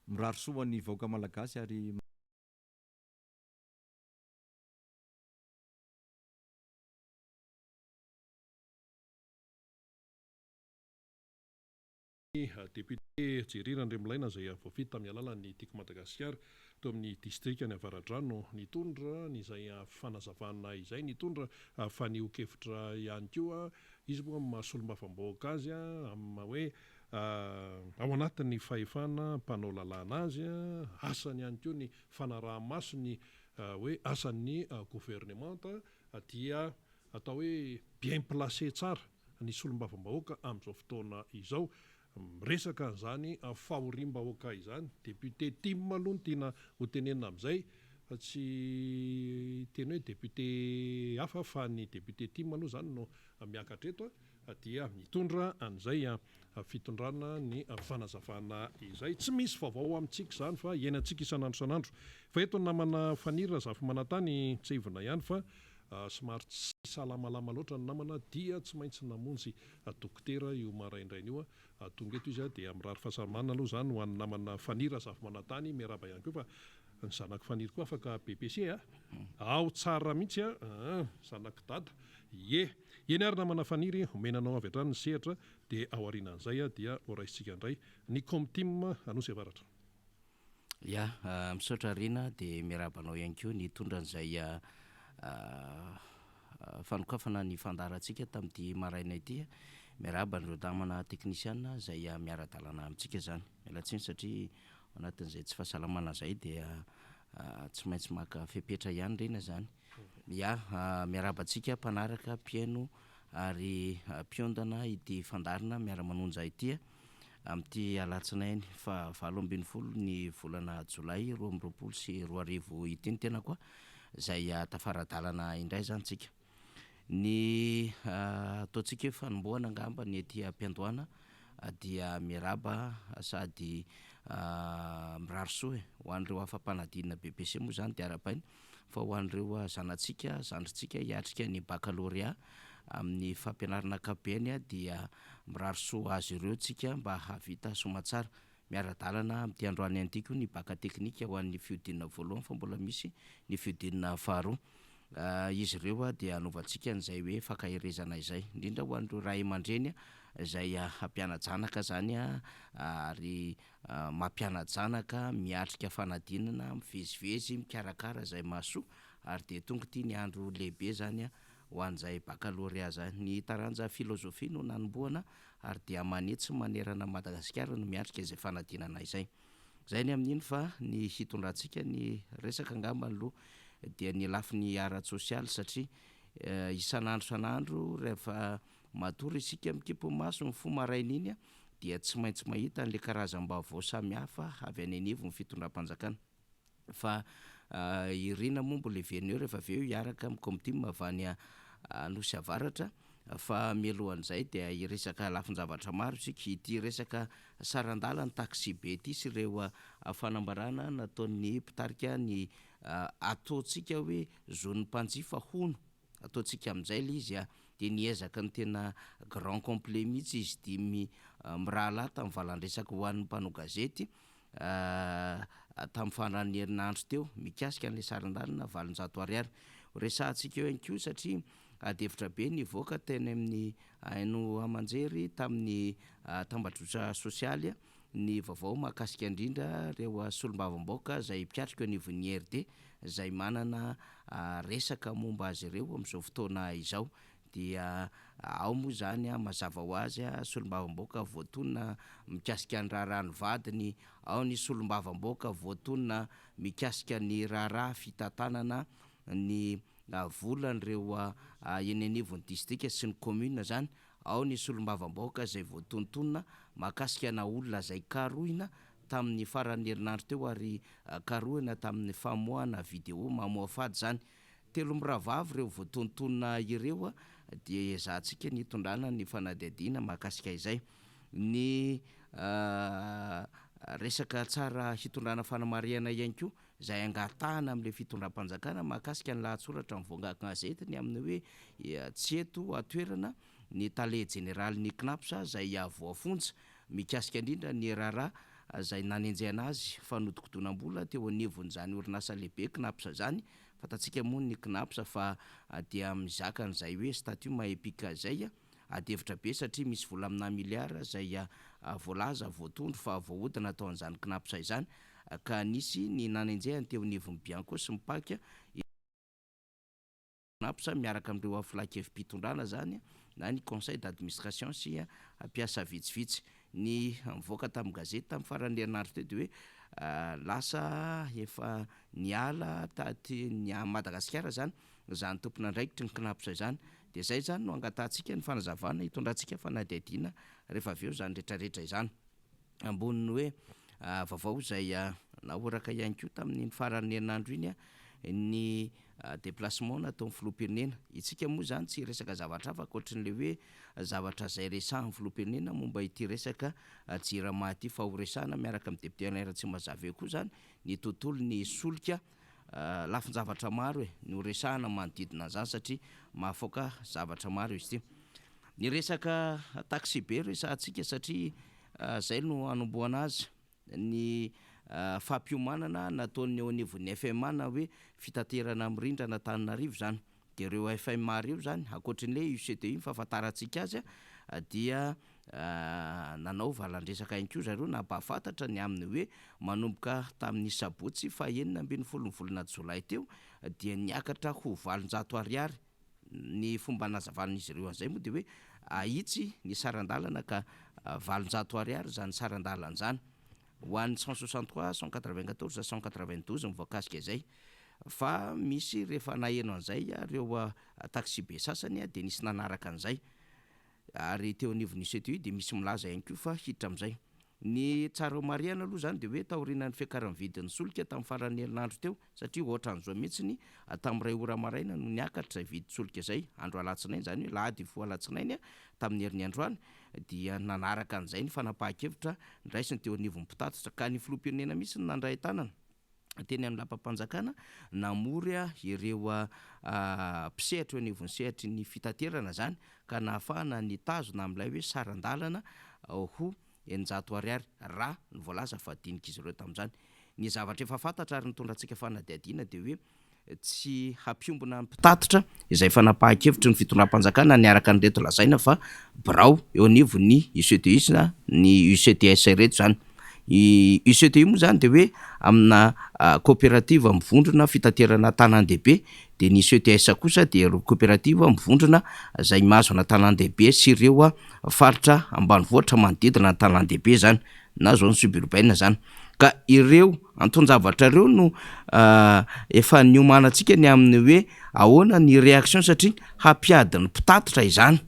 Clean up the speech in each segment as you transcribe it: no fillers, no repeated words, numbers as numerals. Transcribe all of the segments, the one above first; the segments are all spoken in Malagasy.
Mirary soa ho an'ny vahoaka malagasy ary. Député Jerry Randriamilaina izay voafidy tamin'ny alalan'ny Tiako Madagasikara teo amin'ny distrikan'i Avaradrano nitondra ny izay fanazavana izay, nitondra fanehoan-kevitra ihany koa izy moa amin'ny maha solombavambahoaka azy amin'ny maha hoe ao anatin'ny fahefana mpanao lalàna azy, asany ihany koa ny fanaraha-maso ny hoe asan'ny governemanta dia atao hoe bien placé tsara ny solombavambahoaka amin'izao fotoana izao miresaka an'izany fahoriam-bahoaka izany. Député tim aloha no tiana ho tenenina amin'izay fa tsy hiteny hoe député hafa fa ny député tim aloha izany no miakatra eto dia mitondra an'izay fitondrana ny fanazavana izay. Tsy misy vaovao amintsika izany fa iainantsika isan'andro isan'andro. Fa eto ny namana Faniry Razafimanantany tsehivina ihany fa somary tsy salamalama loatra ny namana dia tsy maintsy namonjy dokotera io maraindraina io. Tonga eto izy dia mirary fahasalamana aloha izany ho an'ny namana Faniry Razafimanantany, miarahaba ihany koa fa ny zanak'i Faniry koa afaka BEPC a! Ao tsara mihitsy a! Zanak'i Dada. Ie! Eny ary namana Faniry, omena anao avy hatrany ny sehatra dia ao aorianan'izay dia ho raisintsika indray ny Comtim Anosy Avaratra. Ya, misaotra Rina dia miarahaba anao ihany koa nitondra an'izay fanokafana ny fandaharantsika tamin'ity maraina ity. Miarahaba an'ireo namana teknisiana izay miara-dalana amintsika izany. Miala tsiny satria ao anatin'izay tsy fahasalamana izay dia tsy maintsy maka fepetra ihany Rina izany. Ya, miarahaba antsika mpanaraka, mpihaino ary mpiondana ity fandaharana Miara-manonja ity amin'ity alatsinainy faha 18 ny volana jolay 2022 ity ny tenako izay tafara-dalana indray izany tsika. Ny ataontsika hoe fanombohana angamba ny ety am-piandohana dia miarahaba sady mirary soa e, ho an'ireo afa-panadinana BEPC moa izany dia arahabaina fa ho an'ireo zanatsika, zandrintsika hiatrika ny baccalauréat amin'ny fampianarana ankapobeny dia mirary soa azy ireo tsika mba hahavita soamatsara. Miara-dalana amin'ity androany ity koa ny bac teknika ho an'ny fihodinana voalohany fa mbola misy ny fihodinana faharoa. Izy ireo dia hanaovantsika an'izay hoe fankaherezana izay, indrindra ho an'ireo ray aman-dreny izay hampiana-janaka izany ary mampiana-janaka, miatrika fanadinana, mivezivezy, mikarakara izay mahasoa ary dia tonga ity ny andro lehibe izany ho an'izay bakalorea izany. Ny taranja filozofia no nanombohana ary dia manetsy manerana an'i Madagasikara no miatrika izay fanadinana izay. Izay ny amin'iny fa ny hitondrantsika ny resaka angamba aloha dia ny lafiny ara-tsosialy satria isan'andro isan'andro rehefa Matory isika mikipy maso mifoha maraina iny dia tsy maintsy mahita an'ilay karazam-baovao samihafa avy any anivon'ny fitondram-panjakana. Fa i Rina moa mbola heverina eo rehefa avy eo hiaraka amin'ny Comtim avy any Anosy Avaratra fa mialohan'izay dia hiresaka lafin-javatra maro isika. Ity resaka saran-dalan'ny taxi-be ity sy ireo fanambarana nataon'ny mpitarika ny ataontsika hoe zon'ny mpanjifa hono. Ataontsika amin'izay ilay izy a! Dia niezaka ny tena grand complet mihitsy izy dimy mirahalahy tamin'ny valan-dresaka ho an'ny mpanao gazety tamin'ny faran'ny herinandro teo mikasika an'ilay sarin-dalana 800 ariary. Ho resahantsika eo ihany koa satria adihevitra be nivoaka teny amin'ny haino aman-jery tamin'ny tambajotra sosialy ny vaovao mahakasika indrindra ireo solombavambahoaka izay mpikatroka eo anivon'ny IRD izay manana resaka momba azy ireo amin'izao fotoana izao dia ao moa izany mazava ho azy solombavambahoaka voatonona mikasika ny raharaha ny vadiny, ao ny solombavambahoaka voatonona mikasika ny raharaha fitantanana ny volan'ireo eny anivon'ny distrika sy ny commune izany Ao ny solombavambahoaka izay voatonontonona mahakasika ana olona izay karohina tamin'ny faran'ny herinandro teo ary karohina tamin'ny famoahana video mamoafady izany. Telo mirahavavy ireo voatonontonona ireo dia ezahantsika ny hitondrana ny fanadihadiana mahakasika izay. Ny resaka tsara hitondrana fanamarihana ihany koa izay angatahana amin'ilay fitondram-panjakana mahakasika ny lahatsoratra mivoaka an-gazety ny amin'ny hoe tsy eto an-toerana ny tale jeneralin'ny Cnaps izay voafonja mikasika indrindra ny raharaha. izay nanenjehana azy fanodikodonam-bola teo anivon'izany orinasa lehibe Cnaps izany. Fantatsika moa ny Cnaps fa dia mizaka an'izay hoe statut maha EPIC izay. Ady hevitra be satria misy vola amina miliara izay voalaza voatondro fa voahodina tao an'izany Cnaps izany ka nisy ny nanenjehany teo anivon'ny Bianco sy ny Pac. Cnaps miaraka amin'ireo filan-kevi-pitondrana izany na ny conseil d'administration sy mpiasa vitsivitsy. Ny nivoaka tamin'ny gazety tamin'ny faran'ny herinandro teo dia hoe lasa efa niala taty Madagasikara izany izany tompon'andraikitry ny Cnaps izany. Dia izay izany no angatahantsika ny fanazavana hitondrantsika fanadihadiana rehefa avy eo izany rehetrarehetra izany. Ambonin'ny hoe vaovao izay nahoraka ihany koa tamin'iny faran'ny herinandro iny ny déplacement nataon'ny filoham-pirenena. Isika moa izany tsy hiresaka zavatra hafa ankoatran'ilay hoe zavatra izay resahan'ny filoham-pirenena momba ity resaka Jirama ity fa horesahana miaraka amin'ny député Alain Ratsimbazafy eo koa izany ny tontolon'ny solika. Lafin-javatra maro e no resahana manodidina an'izany satria mahafaoka zavatra maro izy ity. Ny resaka taxi-be resahantsika satria izay no hanombohana azy, ny fampiomanana nataon'ny eo anivon'ny FMA na hoe fitaterana mirindra an'Antananarivo izany. Dia ireo FMA ireo izany, ankoatry ny hoe UCTU ny fahafantarantsika azy dia nanao valan-dresaka ihany koa zareo nampahafantatra ny amin'ny hoe manomboka tamin'ny sabotsy faha-16 ny volana jolay teo dia niakatra ho 800 ariary. Ny fomba nazavan'izy ireo an'izay moa dia hoe ahitsy ny saran-dalana ka 800 ariary izany saran-dalana izany. Ho an'ny 163, 194, 192 ny voakasika izay. Fa misy rehefa naheno an'izay ireo taxi-be sasany dia nisy nanaraka an'izay. Ary teo anivon'ny CTU dia misy milaza ihany koa fa hiditra amin'izay. Ny tsara ho marihana aloha izany dia hoe taorianan'ny fiakaran'ny vidin'ny solika tamin'ny faran'ny herinandro teo, satria ohatran'izao mihitsy ny tamin'ny iray ora maraina no niakatra izay vidin-tsolika izay, andro alatsinainy, izany hoe lahady hifoha alatsinainy tamin'ny herin'ny androany, dia nanaraka an'izay ny fanapahan-kevitra ndraisiny teo anivon'ny mpitatitra, ka ny filoham-pirenena mihitsy no nandray an-tanana. teny amin'ny lapam-panjakana namory ireo mpisehatra eo anivon'ny sehatry ny fitaterana izany ka nahafahana nitazona amin'ilay hoe saran-dalana ho 600 ariary raha ny voalaza fa dinik'izy ireo tamin'izany. Ny zavatra efa fantatra ary nitondrantsika fanadihadiana dia hoe tsy hampiombona ny mpitatitra izay fanapahan-kevitry ny fitondram-panjakana niaraka an'ireto lazaina fa birao eo anivon'ny UCTU na ny UCTS ireto izany. Ny UCTU moa izany dia hoe amina coopérative mivondrona fitaterana an-tanàn-dehibe, dia ny UCTS kosa dia ireo coopérative mivondrona izay mahazo an'Antanàn-dehibe sy ireo faritra ambanivohitra manodidina an'Antanàn-dehibe izany. na zone suburbaine zany. Ka ireo anton-javatra ireo no efa niomanantsika ny amin'ny hoe ahoana ny réaction satria hampiady ny mpitatitra izany.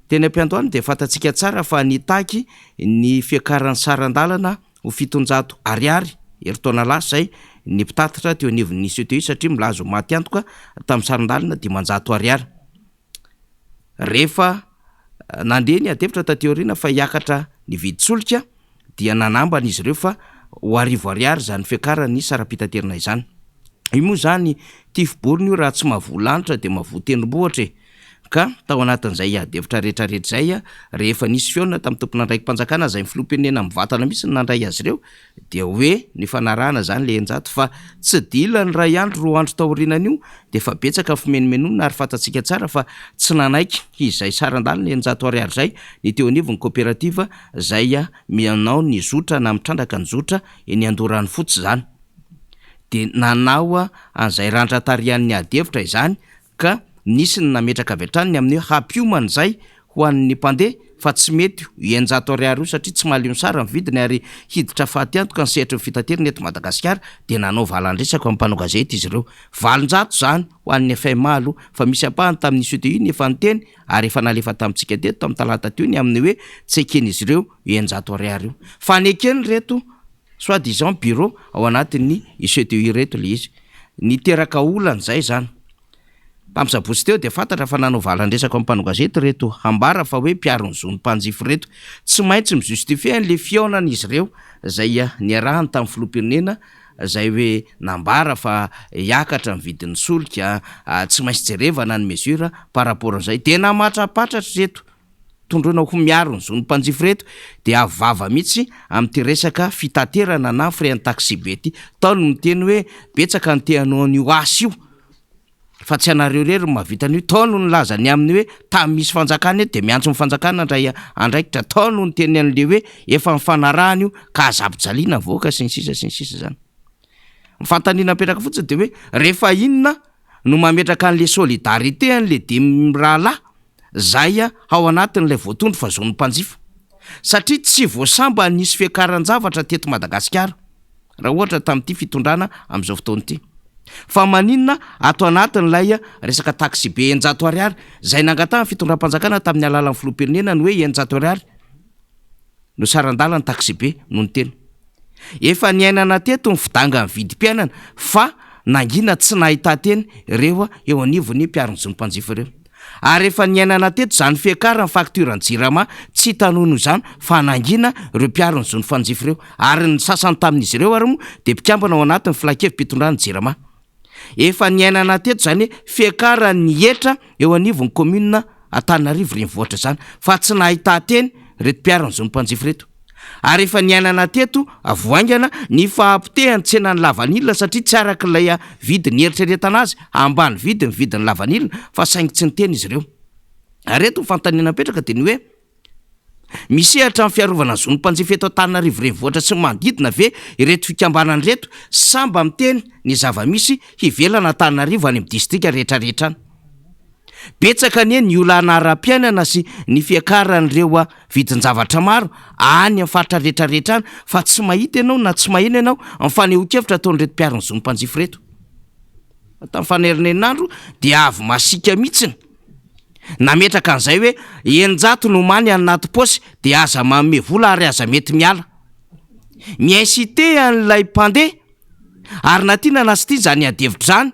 Teny am-piandohana dia fantatsika tsara fa nitaky ny fiakaran'ny saran-dalana ho 700 ariary herintaona lasa izay ny mpitatitra teo anivon'ny CTI satria milaza ho maty antoka tamin'ny saran-dalana 500 ariary. Rehefa nandeha ny adihevitra taty aoriana fa hiakatra ny vidin-tsolika dia nanambana izy ireo fa ho 1000 ariary izany fiakaran'ny saram-pitaterana izany. Io moa izany tifi-borona io raha tsy mahavoa lanitra dia mahavoa tendrombohitra e! Ka tao anatin'izay adihevitra rehetrarehetra izay, rehefa nisy fihaonana tamin'ny tompon'andraiki-panjakana izay ny filoham-pirenena mivantana mihitsy no nandray azy ireo Dia hoe nifanarahana izany ilay 600 fa tsy dila ny iray andro roa andro taorianan'io dia efa betsaka ny fimenomenonana ary fantatsika tsara fa tsy nanaiky izay saran-dalana 600 ariary izay ny teo anivon'ny koperativa izay manao ny zotra na mitrandraka ny zotra eny Andoharanofotsy izany. Dia nanao an'izay randran-tarihan'ny ady hevitra izany Ka nisy ny nametraka avy hatrany ny amin'ny hoe hampiomana izay ho an'ny mpandeha fa tsy mety io 600 ariary io satria tsy mahaleo ny sara ny vidiny ary hiditra faty antoka ny sehatry ny fitaterana eto Madagasikara dia nanao valan-dresaka amin'ny mpanao gazety izy ireo. 800 izany ho an'ny FMA aloha fa misy ampahany tamin'ny CTI ny efa niteny ary efa nalefa tamintsika teto tamin'ny talata teo ny amin'ny hoe tsy eken'izy ireo io 600 ariary io fa nekeny ireto Soit disant bureau ao anatin'ny UCTU ireto le izy. Niteraka olana izay izany. Tamin'ny sabotsy teo dia fantatra fa nanao valan-dresaka amin'ny mpanao gazety ireto hambara fa hoe mpiaro ny zon'ny mpanjifa ireto. Tsy maintsy mi-justifier an'le fihaonan'izy ireo izay niarahany tamin'ny filoham-pirenena izay hoe nambara fa hiakatra ny vidin'ny solika, tsy maintsy jerevana ny mesure par rapport an'izay. Dia namatrapatratra ireto. tondroina ho miaro ny zon'ny mpanjifa ireto dia avo vava mihitsy amin'ity resaka fitaterana na frais an'ny taxibe ity. Tao no miteny hoe betsaka ny te hanao an'io asa io fa tsy anareo irery no mahavita an'io. Tao no nilaza ny amin'ny hoe tany misy fanjakana eto dia miantso ny fanjakana handray andraikitra. Tao no niteny an'le hoe efa nifanarahana io ka aza ampijaliana ny vahoaka sy ny sisa sy ny sisa izany. Ny fanontaniana mipetraka fotsiny dia hoe rehefa inona no mametraka an'le solidarité an'le dimy mirahalahy zay ao anatin'ilay voatondro fa zon'ny mpanjifa? Satria tsy vao sambany nisy fiakaran-javatra teto Madagasikara raha ohatra tamin'ity fitondrana amin'izao fotoana ity. Fa maninona ato anatin'ilay resaka taxibe 600 ariary zay nangatahan'ny fitondram-panjakana tamin'ny alalan'ny filoham-pirenena ny hoe 600 ariary no saran-dalan'ny taxibe no niteny. Efa niainana teto ny fidangan'ny vidim-piainana fa nangina tsy nahita-teny ireo eo anivon'ny mpiaro ny zon'ny mpanjifa ireo. Ary efa niainana teto izany fiakaran'ny facture-n'ny Jirama tsy hita nono izany fa nangina ireo mpiaro ny zon'ny fanjifa ireo. Ary ny sasany tamin'izy ireo ary moa dia mpikambana ao anatin'ny filankevi-pitondran'ny Jirama. Efa niainana teto izany hoe fiakaran'ny hetra eo anivon'ny commune Antananarivo renivohitra izany fa tsy nahita-teny ireto mpiaro ny zon'ny mpanjifa ireto. Ary efa niainana teto vao haingana ny fahapotehan'ny tsenan'ny lavanila satria tsy araka ilay vidiny nieritreretana azy, ambany vidy ny vidin'ny lavanila fa saingy tsy niteny izy ireo. Ary eto ny fanontaniana mipetraka dia ny hoe. Misehatra amin'ny fiarovana ny zon'ny mpanjifa eto Antananarivo renivohitra sy ny manodidina ve ireto fikambanana ireto sa mba miteny ny zava-misy hivelan'Antananarivo any amin'ny distrika rehetrarehetra any? Betsaka anie ny olana ara-piainana sy ny fiakaran'ireo vidin-javatra maro any amin'ny faritra rehetrarehetra any fa tsy mahita ianao na tsy maheno ianao ny fanehoan-kevitra ataon'ireto mpiaro ny zon'ny mpanjifa ireto. Fa tamin'ny fanerin'herinandro dia avy masiaka mihitsiny. Nametraka an'izay hoe 600 no many any anaty paosy dia aza manome vola ary aza mety miala. Mi-inciter an'ilay mpandeha ary na tiana na tsy tiana izany adihevitra izany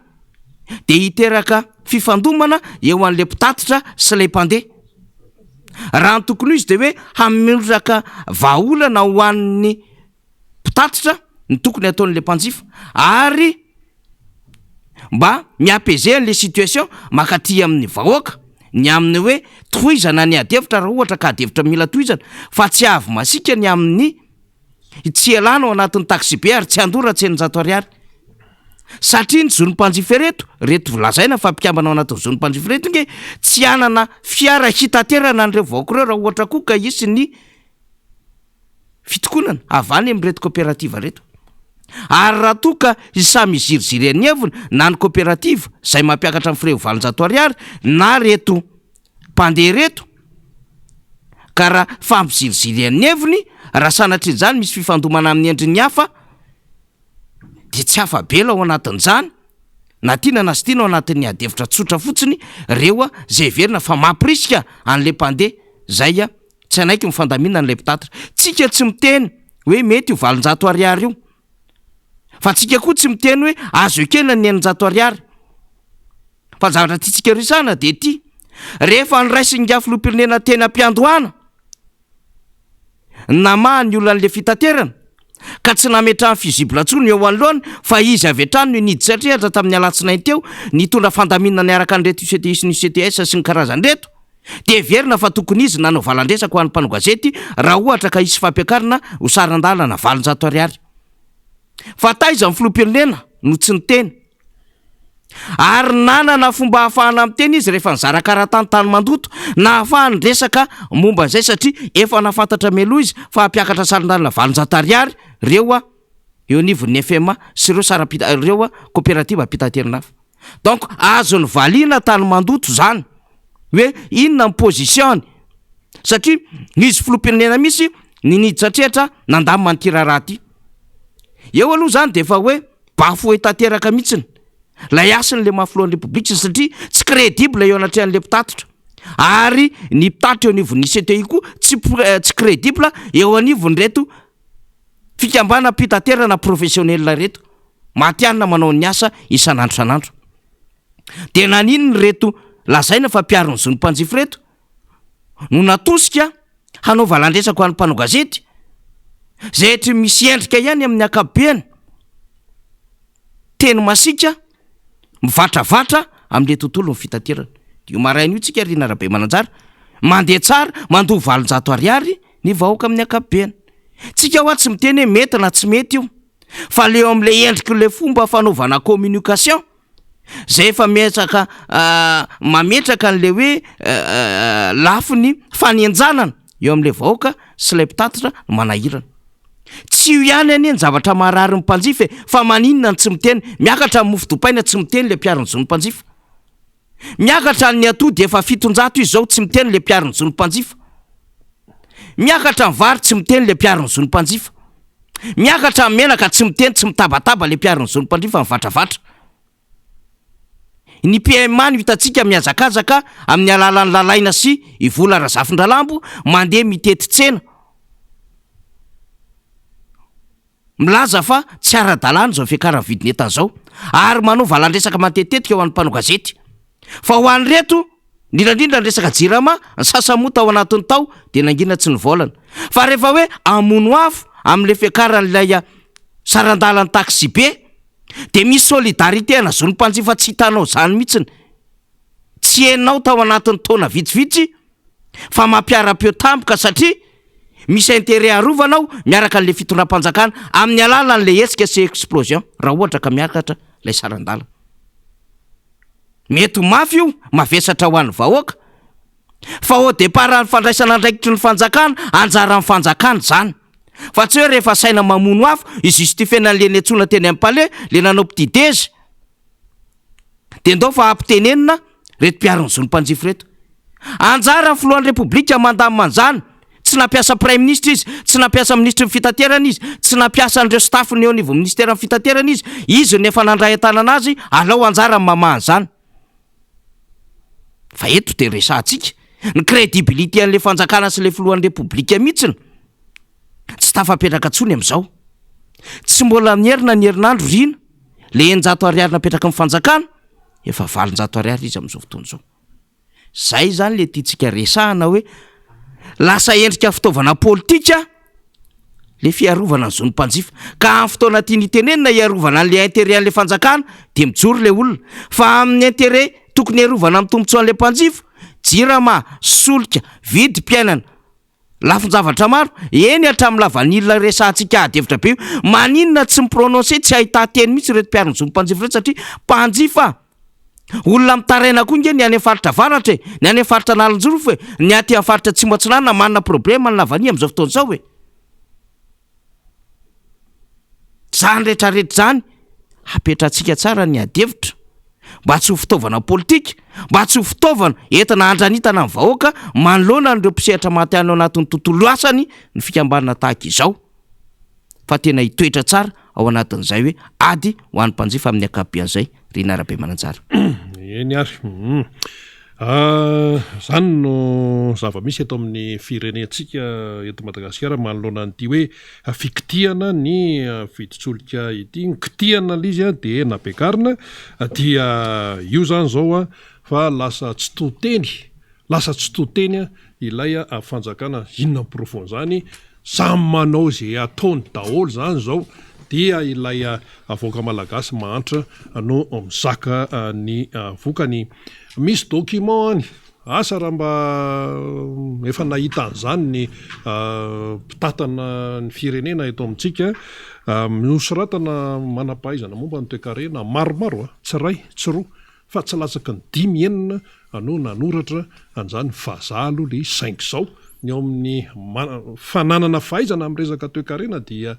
dia hiteraka fifandomana eo an'ilay mpitatitra sy ilay mpandeha. Raha ny tokony ho izy dia hoe hametraka vahaolana ho an'ny mpitatitra ny tokony ataon'ilay mpanjifa ary mba mi-apaiser an'ilay situation mankaty amin'ny vahoaka ny amin'ny hoe tohizana ny ady hevitra raha ohatra ka ady hevitra mila tohizana fa tsy avy masiaka ny amin'ny tsy ialana ao anatin'ny taxibe ary tsy handoa raha tsy 600 ariary satria ny zon'ny mpanjifa ireto reto lazaina fa mpikambana ao anatin'ny zon'ny mpanjifa ireto nge tsy hanana fiara hitaterana an'ireo vahoaka ireo raha ohatra koa ka hisy ny fitokonana avy any amin'ireto koperativa ireto. Ary raha toa ka samy hiziriziry an'ny heviny na ny koperativa izay mampiakatra ny frais ho 800 ariary na ireto mpandeha ireto ka raha fampizirizirian'ny heviny raha sanatria izany misy fifandomana amin'ny endriny hafa dia tsy afa-bela ao anatin'izany na tiana na tsy tiana ao anatin'ny ady hevitra tsotra fotsiny ireo izay heverina fa mampirisika an'ilay mpandeha izay Tsy hanaiky ny fandaminana ilay mpitatitra. Tsika tsy miteny hoe mety io 800 ariary io. Fa tsika koa tsy miteny hoe azo ekena ny 600 ariary. Fa ny zavatra tiantsika resahana dia ity, rehefa noraisin'ingahy filoham-pirenena teny am-piandohana, namaha ny olan'ilay fitaterana, ka tsy nametrahany fusible intsony eo anoloany fa izy avy hatrany no niditra an-tsehatra tamin'ny alatsinainy teo nitondra fandaminana niaraka an'ireto UCTI sy ny UCTS sy ny karazany ireto dia heverina fa tokony izy nanao valan-dresaka ho an'ny mpanao gazety raha ohatra ka hisy fampiakarana ho saran-dalana 800 ariary fa taiza ny filoham-pirenena no tsy niteny Ary nanana fomba ahafahana miteny izy rehefa nizara karatany tany Mandoto, nahafahany niresaka momba an'izay satria efa nahafantatra mialoha izy fa hampiakatra sarin-dalana 800 ariary ireo eo anivon'ny FMA sy ireo saram-pita- ireo koperativa-pitaterana hafa. Donc azony valiana tany Mandoto izany hoe inona ny position-ny satria izy filoham-pirenena mihitsy ny niditra an-tsehatra nandamina an'ity raharaha ity. Eo aloha izany dia efa hoe Bafoué tanteraka mihitsiny lay hasiny le maha filohan'ny repoblika satria tsy crédible eo anatrehan'le mpitatitra ary ny mpitatitra eo anivon'ny CTI koa tsy tsy crédible eo anivon'ireto fikambanam-pitaterana professionnel ireto matihanina manao ny asa isan'andro isan'andro. Dia naninona ireto lazaina fa mpiaro ny zon'ny mpanjifa ireto no natosika hanao valan-dresaka ho an'ny mpanao gazety, izay hatry ny misy endrika ihany amin'ny ankapobeny, teny masiaka, mivatravatra amin'ilay tontolon'ny fitaterana. Dia io maraina io tsika ry Rina Rabemananjara, Mandeha tsara, mandoa 800 ariary ny vahoaka amin'ny ankapobeny. Tsika hoa tsy miteny hoe mety na tsy mety io, fa le eo amin'ilay endrik'ilay fomba fanaovana communication, zay efa miezaka mametraka an'ilay hoe lafiny fanenjanana eo amin'ilay vahoaka sy ilay mpitatitra no manahirana. Tsy io ihany anie ny zavatra maharary ny mpanjifa e, fa maninona no tsy miteny? Miakatra ny mofo dipaina tsy miteny ilay mpiaro ny zon'ny mpanjifa. Miakatra ny atody efa 700 izy zao tsy miteny le mpiaro ny zon'ny mpanjifa. Miakatra ny vary tsy miteny le mpiaro ny zon'ny mpanjifa. Miakatra ny menaka tsy miteny tsy mitabataba le mpiaro ny zon'ny mpanjifa mivatravatra. Ny PMA no hitantsika mihazakazaka amin'ny alalan'i Lalaina sy i Vola Razafindralambo mandeha mitety tsena. Milaza fa tsy ara-dalàna izao fiakaran'ny vidin'entana izao ary manao valan-dresaka matetitetika ho an'ny mpanao gazety. Fa ho an'ireto, indrindra indrindra ny resaka Jirama, ny sasany moa tao anatin'ny tao dia nangina tsy nivaolana. Fa rehefa hoe hamono afo amin'ilay fiakaran'ilay saran-dalan'ny taxibe dia misy solidarité ana zon'ny mpanjifa tsy hitanao izany mihitsiny. Tsy henonao tao anatin'ny taona vitsivitsy fa mampiara-peo tampoka satria misy intérêt arovana ao miaraka an'ilay fitondram-panjakana amin'ny alalan'ilay hetsika sy explosion raha ohatra ka miakatra ilay saran-dalana. Mety ho mafy io, mavesatra ho an'ny vahoaka fa au départ ny fandraisana andraikitry ny fanjakana, anjaran'ny fanjakana izany fa tsy hoe rehefa asaina mamono afo hi-justifier-na an'ilay niantsoana teny amin'ny palais, ilay nanao petit déj. Dia ndao fa ampitenenina reto mpiaro ny zon'ny mpanjifa reto. Anjaran'ny filohan'ny repoblika mandamina an'izany. Tsy nampiasa praiminisitra izy, tsy nampiasa minisitry ny fitaterana izy, tsy nampiasa an'ireo staff-ny eo anivon'ny minisiteran'ny fitaterana izy. Izy no efa nandray an-tanana azy, alao anjara ny mamaha an'izany. Fa eto dia resahantsika ny crédibilité an'ilay fanjakana sy ilay filohan'ny repoblika mihitsiny. Tsy tafapetraka intsony amin'izao. Tsy mbola nierina ny herinandro Rina, le 600 ariary napetraky ny fanjakana, efa 800 ariary izy amin'izao fotoana izao. Zay izany le tiantsika resahana hoe lasa endrika fitaovana politika le fiarovana ny zon'ny mpanjifa. Ka amin'ny fotoana tiany hitenenina hiarovana an'le intérêt an'le fanjakana de mijoro le olona. Fa amin'ny intérêt tokony hiarovana amin'ny tombotsoan'le mpanjifa, jirama, solika, vidim-piainana, Lafin-javatra maro, eny hatramin'ny lavanila resahantsika ady hevitra be io, maninona tsy mi-prononcer, tsy ahitan-teny mihitsy ireto mpiaro ny zon'ny mpanjifa ireto satria mpanjifa, olona mitaraina koa nge ny any amin'ny faritra avaratra e, ny any amin'ny faritra Analanjirofo e, ny aty amin'ny faritra Atsimo Atsinanana manana problema ny lavania amin'izao fotoana izao e. Izany rehetra rehetra izany, hapetratsika tsara ny adihevitra mba tsy ho fitaovana politika, mba tsy ho fitaovana entina handranitana ny vahoaka manoloana an'ireo mpisehatra matihanina ao anatin'ny tontolo asany ny fikambanana tahaka izao fa tena hitoetra tsara ao anatin'izay hoe ady ho an'ny mpanjifa amin'ny ankapobean'izay Rina Rabemananjara. Eny ary. Izany no zava-misy eto amin'ny firenentsika eto Madagasikara manoloana an'ity hoe fikitihana ny vidin-tsolika ity. Ny kitihana ilay izy dia nampiakarina dia io izany izao fa lasa tsy to teny, lasa tsy to teny ilay fanjakana. Inona ny porofon'izany? Samy manao izay ataony daholo izany izao dia ilay vahoaka malagasy mahantra no mizaka ny vokany. Misy document any, asa raha mba efa nahita an'izany ny mpitantana ny firenena eto amintsika, nosoratana manam-pahaizana momba ny toekarena maromaro, tsy iray, tsy roa, fa tsy latsaky ny dimy enina no nanoratra an'izany vazaha aloha le izy saingy izao ny ao amin'ny fananana fahaizana amin'ny resaka toekarena dia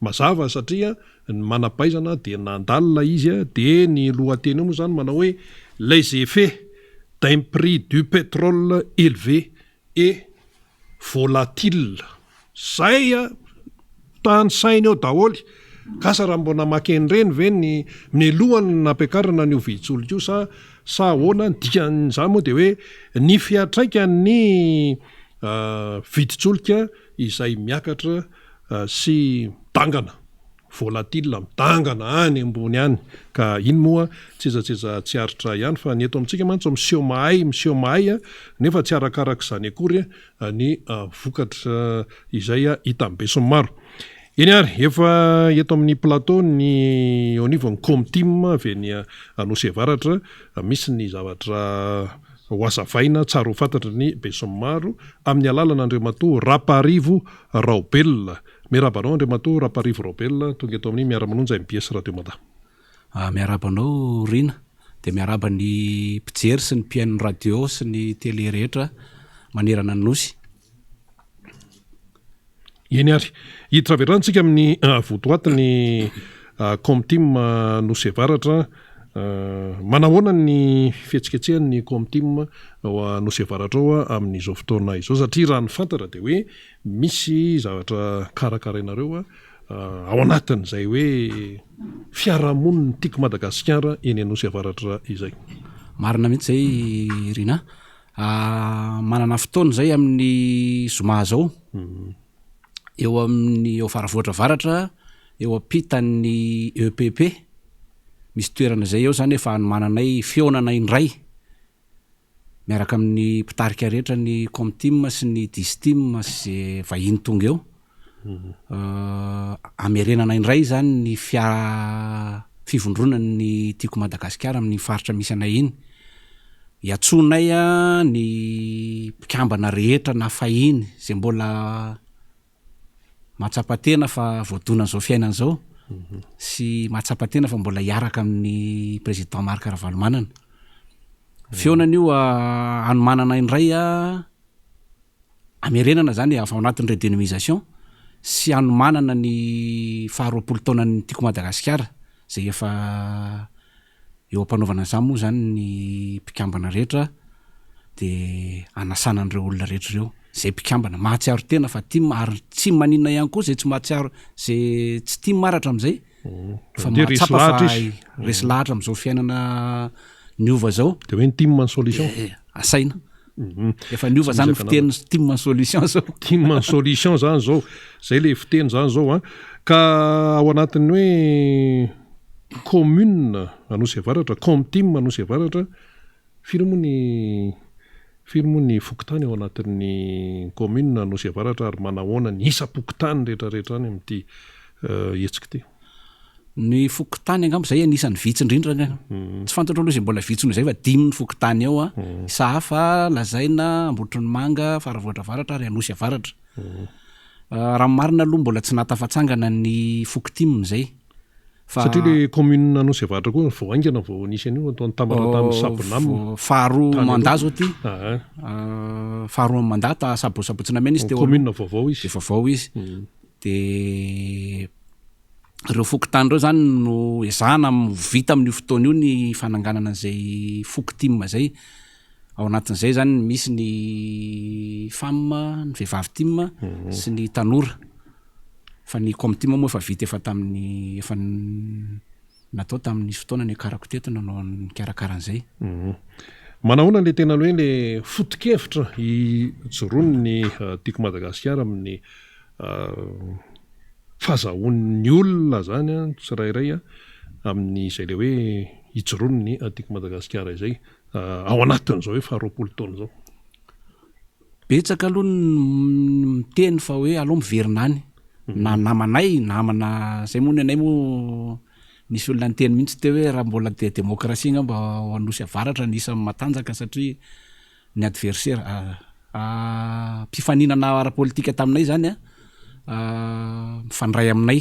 mazava satria ny manam-pahaizana dia nandalina izy dia ny lohateny eo moa izany manao hoe les effets d'un prix du pétrole élevé et volatile zay a tanisainy eo daholo k'asa raha mbo namaky an'ireny ve ny mialohan'ny nampiakarana an'io vidin-tsolika io sa sa ahoana, ny dikan'izany moa dia hoe ny fiantraikan'ny vidin-tsolika izay miakatra sy midangana. Volatile, midangana any ambony any ka iny moa tsetsatsetsa tsy aritra ihany fa ny eto amintsika mantsy miseho mahay miseho mahay nefa tsy arakarak'izany akory ny vokatra izay hitan'ny besinimaro. Eny ary, efa eto amin'ny plateau ny eo anivon'ny Comtim avy any Anosiavaratra misy ny zavatra. Ho hazavaina tsara ho fantatry ny besinimaro amin'ny alalan'Andriamatoa Raparivo Raobelina. Miarahaba anao Andriamatoa Raparivo Raobelina, tonga eto amin'ny Miara-manonja mbs Radio Mada. Miarahaba anao Rina, dia miarahaba ny mpijery sy ny mpihaino ny radio sy ny télé rehetra manerana ny Nosy. Eny ary, hiditra avy hatrany tsika amin'ny votoatin'ny Comtim Nosy Avaratra. Manahoana ny fihetsiketsehan'ny Comtim ao Nosy Avaratra ao amin'izao fotoana izao? Satria raha ny fantatra dia hoe misy zavatra karakarainareo ao anatin'izay hoe fiarahamonin'ny Tiako Madagasikara eny Anosy Avaratra izay. Marina mihitsy izay Rinah. Manana fotoana izay amin'ny zoma izao, eo amin'ny eo Faravohitra Avaratra, eo ampitan'ny EPP, misy toerana izay eo izany efa hanomananay fihaonana indray miaraka amin'ny mpitarika rehetra ny Comtim sy ny Distim sy ze vahiny tonga eo. Hamerenana indray izany ny fia- fivondronan'ny Tiako Madagasikara amin'iny faritra misy anay iny. Iantsoanay ny mpikambana rehetra na fahiny izay mbola mahatsapa tena fa voadonan'izao fiainana izao sy mahatsapa tena fa mbola hiaraka amin'ny Président Marc Ravalomanana. Fihaonana io hanomanana indray Hamerenana izany avy ao anatin'ny redenomisation sy hanomanana ny faha 20 taonan'ny Tiako Madagasikara izay efa eo am-panaovana an'izany moa izany ny mpikambana rehetra dia hanasana an'ireo olona rehetra ireo izay mpikambana mahatsiaro tena fa tim ary tsy maninona ihany koa izay tsy mahatsiaro izay tsy tim ary hatramin'izay fa Dia resy mahatsapa fa lahatra izy. resy lahatra amin'izao fiainana niova izao Dia hoe ny tim ny solution. dia asaina Efa niova zany ny fiteny team en solution zao. Team en solution zany zao. Zay le fiteny zany zao an. Ka ao anatin'ny hoe commune Anosy Avaratra, com team Anosy Avaratra, firy moa ny firy moa ny fokontany ao anatin'ny commune Anosy Avaratra ary manahoana ny isam-pokontany rehetra rehetra any amin'ity hetsika ity? Ny fokontany angamba izay anisan'ny vitsy indrindra angamba. Tsy fantatro aloha izay mbola vitsy noho izay fa dimy ny fokontany ao an. Sahafa, Lazaina, Ambohitromanga, Faravohitra Avaratra ary Anosy Avaratra. Raha ny marina aloha mbola tsy nahatafatsangana ny fokotim izay. Fa Satria le commune Anosy Avaratra koa vao haingana vao nisy an'io atao nitambatra tamin'ny Sabonam. Faharoa mandat zao ty. Faharoa amin'ny mandat ta Sabo Sabotsy Namehana izy teo aloha. Commune vaovao izy. Dia vaovao izy. Dia ireo fokontany ireo zany no ezahana ho vita amin'io fotoana io ny fananganana an'izay fokotim izay. Ao anatin'izay zany misy ny femme, ny vehivavy tim sy ny tanora. Fa ny comtim moa efa vita efa tamin'ny efa natao tamin'ny fotoana niakarako teto nanao nikarakara an'izay. Manahoana le tena hoe le foto-kevitra ijoroan'ny Tiako Madagasikara amin'ny fahazahoan'ny olona zany an, tsirairay an, amin'izay le hoe ijoroan'ny Tiako Madagasikara izay ao anatin'izao hoe faha 20 taona izao? Betsaka aloha ny miteny fa hoe aleo miverina any, na namanay, namana zay moa ny anay moa nisy olona niteny mihitsy teo hoe raha mbola de demokrasia angamba ao Anosy Avaratra ny isan'ny matanjaka satria ny adversaire mpifaninana ara-politika taminay zany an, mifandray aminay,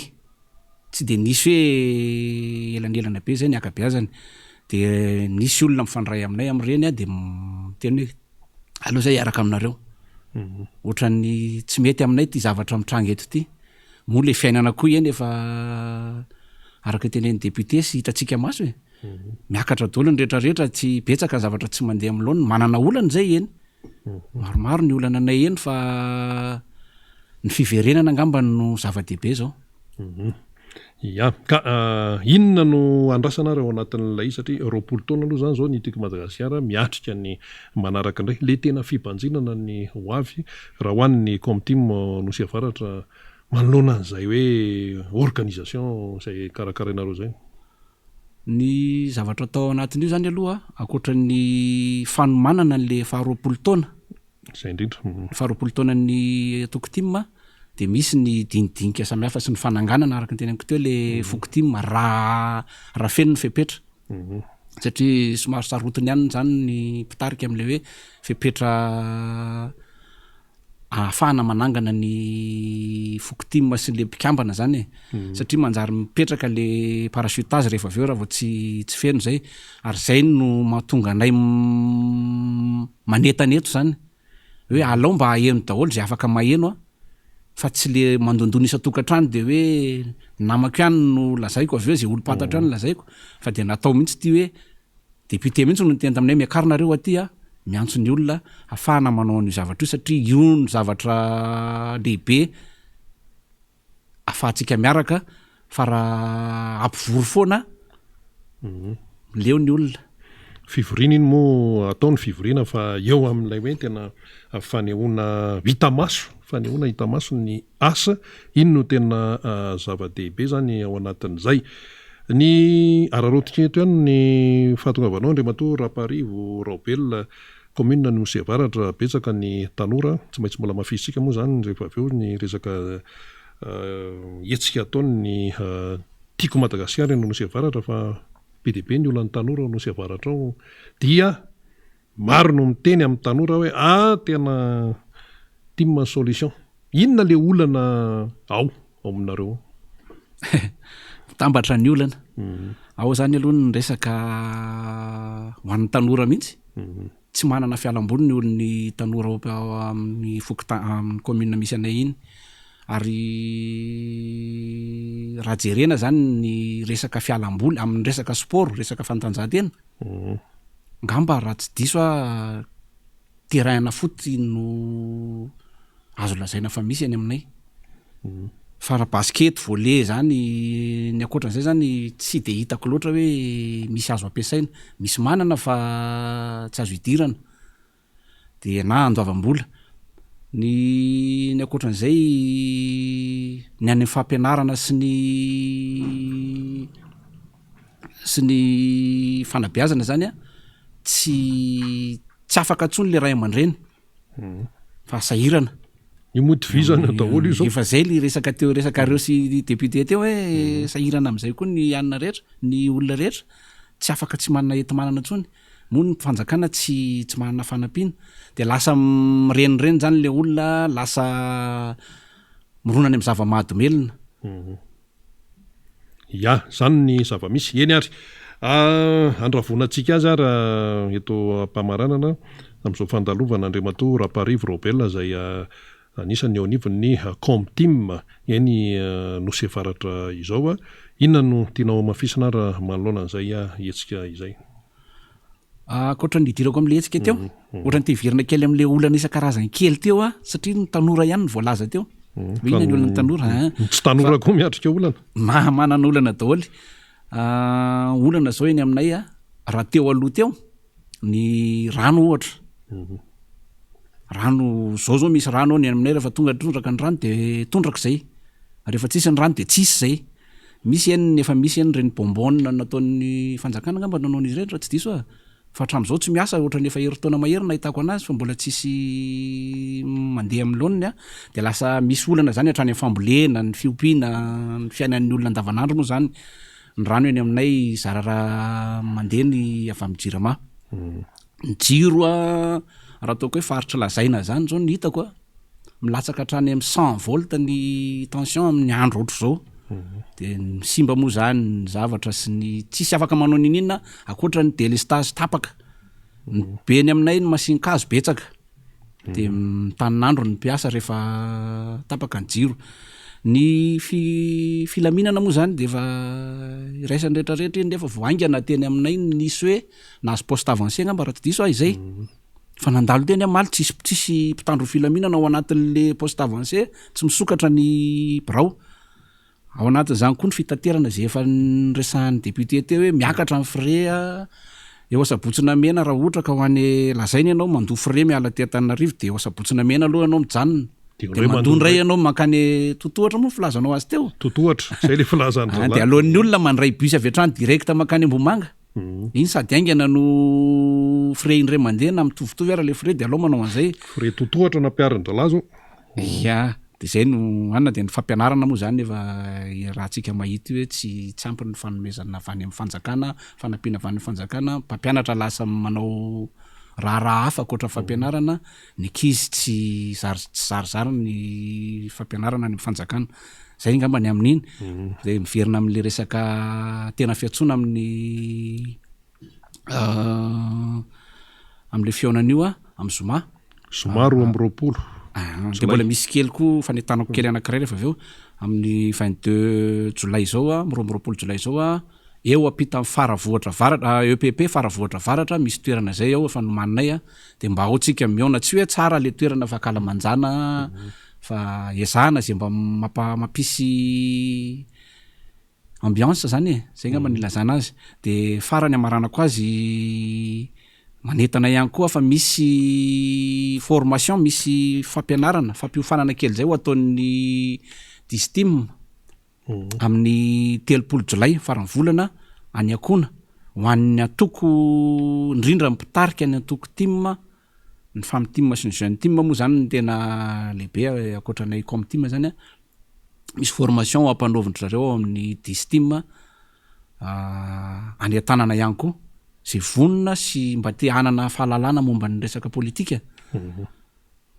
tsy de nisy hoe elanelana be zay ny ankabeazany, de nisy olona mifandray aminay amin'ireny an de miteny hoe aleo zay hiaraka aminareo, ohatran'ny tsy mety aminay ity zavatra mitranga eto ity, moa le fiainana koa eny efa araka ny tenenin'ny député sy hitantsika maso e, miakatra daholo ny rehetra rehetra, tsy betsaka ny zavatra tsy mandeha amin'ny laoniny, manana olana zay eny, maromaro ny olana anay eny fa ny fiverenana angamba no zava-dehibe zao. Ya, ka inona no andrasana ary ao anatin'ilay izy satria 20 taona aloha izany izao ny Tiako Madagasikara miatrika ny manaraka indray, ilay tena fibanjinana ny ho avy raha ho an'ny Comtim Nosy Avaratra manoloana an'izay hoe organisation izay karakarainareo izay. Ny zavatra atao ao anatin'io izany aloha ankoatra ny fanomanana an'ilay faha 20 taona, Izay indrindra. Ny faha 20 taonan'ny antoko tim dia misy ny dinidinika samihafa sy ny fananganana araka ny teneniko teo le foko tim raha raha feno ny fepetra. Satria somary sarotiny ihany zany ny mpitarika am'le hoe fepetra ahafahana manangana ny foko tim sy le mpikambana zany e. Satria manjary mipetraka le parachutage rehefa avy eo raha vao tsy tsy feno zay. Ary zay no mahatonga anay manentana eto zany. Hoe alao mba haheno daholo zay afaka maheno a, fa tsy le mandondona isan-tokantrano de hoe ny namako ihany no lazaiko avy eo, zay olom-pantatro ihany no lazaiko, fa de natao mihitsy ity hoe député mihitsy no niteny taminay miakara nareo aty a, miantso ny olona hafahana manao an'io zavatra io satria io no zavatra lehibe afahantsika miaraka fa raha ampivory foana leo ny olona. Fivoriana iny moa atao ny fivoriana fa eo amin'ilay hoe tena fanehoana hita maso, fanehoana hita maso ny asa, iny no tena zava-dehibe zany ao anatin'izay. Ny araraotintsika eto ihany ny fahatongavanao Andriamatoa Raparivo Raobelina, Commune Nosy Avaratra, betsaka ny tanora, tsy maintsy mbola hamafisintsika moa izany rehefa avy eo ny resaka hetsika ataon'ny Tiako Madagasikara eny Nosy Avaratra fa be dia be ny olan'ny tanora ao Nosy Avaratra ao dia maro no miteny amin'ny tanora hoe ah tena tim ny solution. Inona le olana ao ao aminareo ao? Mitambatra ny olana. Ao zany aloha ny resaka ho an'ny tanora mihitsy. Tsy manana fialamboly ny olon'ny tanora ao amin'ny fokontany amin'ny commune misy anay iny. Ary raha jerena zany ny resaka fialamboly amin'ny resaka sport, resaka fanatanjahantena, ngamba raha tsy diso aho terrain ana foot no azo lazaina fa misy any aminay. Fa raha basket, volley zany, ny ankoatran'izay zany tsy de hitako loatra hoe misy azo ampiasaina. Misy manana fa tsy azo idirana, de na andoavam-bola. Ny ny ankoatran'izay ny any amin'ny fampianarana sy ny sy ny fanabeazana zany an, tsy tsy afaka intsony le ray aman-dreny fa sahirana. Io moa tovizana daholo io zao. Efa zay le resaka teo resakareo sy député teo hoe sahirana am'zay koa ny anona rehetra, ny olona rehetra, tsy afaka tsy manana enti-manana intsony, moa ny fanjakana tsy tsy manana fanampiana, de lasa mirenireny zany le olona, lasa mirona any am'zava-mahadomelina. Ya, izany ny zava-misy. Eny ary, handravonantsika azy ary eto am-pamaranana amin'izao fandalovana Andriamatoa Raparivo Robel izay anisan'ny eo anivon'ny Comtim eny Nosy Avaratra izao. Inona no tianao hamafisina ary manoloana an'izay hetsika izay? Ankoatra ny nidirako amin'ilay hetsika teo, ohatran'ny te hiverina kely amin'ilay olana isan-karazany kely teo aho, satria ny tanora ihany no voalaza teo. Hoe inona ny olan'ny tanora an? Ny tsy tanora koa miatrika olana. Ma- manana olana daholo. Olana izao eny aminay an, raha teo aloha teo, ny rano ohatra. Rano, izao izao misy rano ao ny aminay rehefa tonga tondraka ny rano de tondraka izay. Rehefa tsisy ny rano de tsisy izay. Misy eny efa misy eny ireny bonbonne nataon'ny fanjakana angamba nanao an'izy ireny raha tsy diso aho. Fa hatramin'izao tsy miasa ohatran'ny efa herintaona mahery nahitako anazy fa mbola tsisy mandeha amin'ny laoniny an. Dia lasa misy olana izany hatrany amin'ny fambolena, ny fiompiana, ny fiainan'ny olona andavanandro moa izany. Ny rano eny aminay zara raha mandeha ny avy amin'ny jirama. Ny jiro an, raha ataoko hoe faritra lazaina izany izao no hitako an. Milatsaka hatrany amin'ny 100 volt ny tension amin'ny andro ohatr'izao. De simba moa zany ny zavatra sy ny tsisy afaka manao niniana ankoatra ny délestage tapaka. Ny be any aminay ny masin-kazo betsaka. De mitanin'andro ny mpiasa rehefa tapaka ny jiro. Ny fi- filaminana moa zany de efa iraisan'ny rehetrarehetra iny nefa vao haingana teny aminay no nisy hoe nahazo poste avancé angamba raha tsy diso aho izay. Fa nandalo teny aho omaly tsisy tsisy mpitandro ny filaminana ao anatin'le poste avancé, tsy misokatra ny birao. Ao anatin'izany koa ny fitaterana izay efa niresahan'ny député teo hoe miakatra ny frais a, eo Asabotsy Namehana raha ohatra ka ho any Lazaina ianao mandoa frais miala aty Antananarivo dia eo Asabotsy Namehana aloha ianao mijanona, Dia dia mandoa indray ianao mankany Totohatra moa ny filazanao azy teo? Totohatra, izay ilay filazan-dry zalahy. Dia aleon'ny olona mandray bus avy hatrany direct mankany Ambohimanga. Iny sady haingana no frais indray mandeha na mitovitovy ara le frais de alao manao an'izay. Frais totohatra nampiharin-dralahy zao. Ya, de. De zay no anona de ny fampianarana moa zany efa iarahantsika mahita io hoe tsy tsy ampy ny fanomezana avy any amin'ny fanjakana, fanampiana avy any amin'ny fanjakana, mpampianatra lasa manao raharaha hafa ankoatra ny fampianarana, ny ankizy tsy zary tsy zarizary ny fampianarana any amin'ny fanjakana. Zay angamba ny amin'iny. De miverina amin'le resaka tena fiantsoana amin'ny Amin'ilay fihaonana io amin'ny zoma. Zoma 22. Dia mbola misy kely koa fanentanako kely anankiray rehefa avy eo, amin'ny 22 jolay izao, amin'ny 22 jolay izao, eo ampitan'ny Faravohitra Avaratra, EPP Faravohitra Avaratra, misy toerana izay ao efa nomaninay, dia mba ao tsika mihaona, tsy hoe tsara ilay toerana fa ankalamanjana fa ezahana izay mba mampisy Ambiance zany e, zay ngamba no ilazana azy. De farany amaranako azy, manentana ihany koa fa misy formation, misy fampianarana, fampiofanana kely zay ho ataon'ny Distim amin'ny 30 jolay, faran'ny volana, any Iakona, ho an'ny antoko, indrindra ny mpitarika ny antoko tim, ny femme tim sy ny jeune tim moa zany no tena lehibe ankoatranay com tim zany an. misy formation ampanaovin-dry zareo ao amin'ny Distim any an-tanana ihany koa, izay vonona sy mba te hanana fahalalana momba ny resaka politika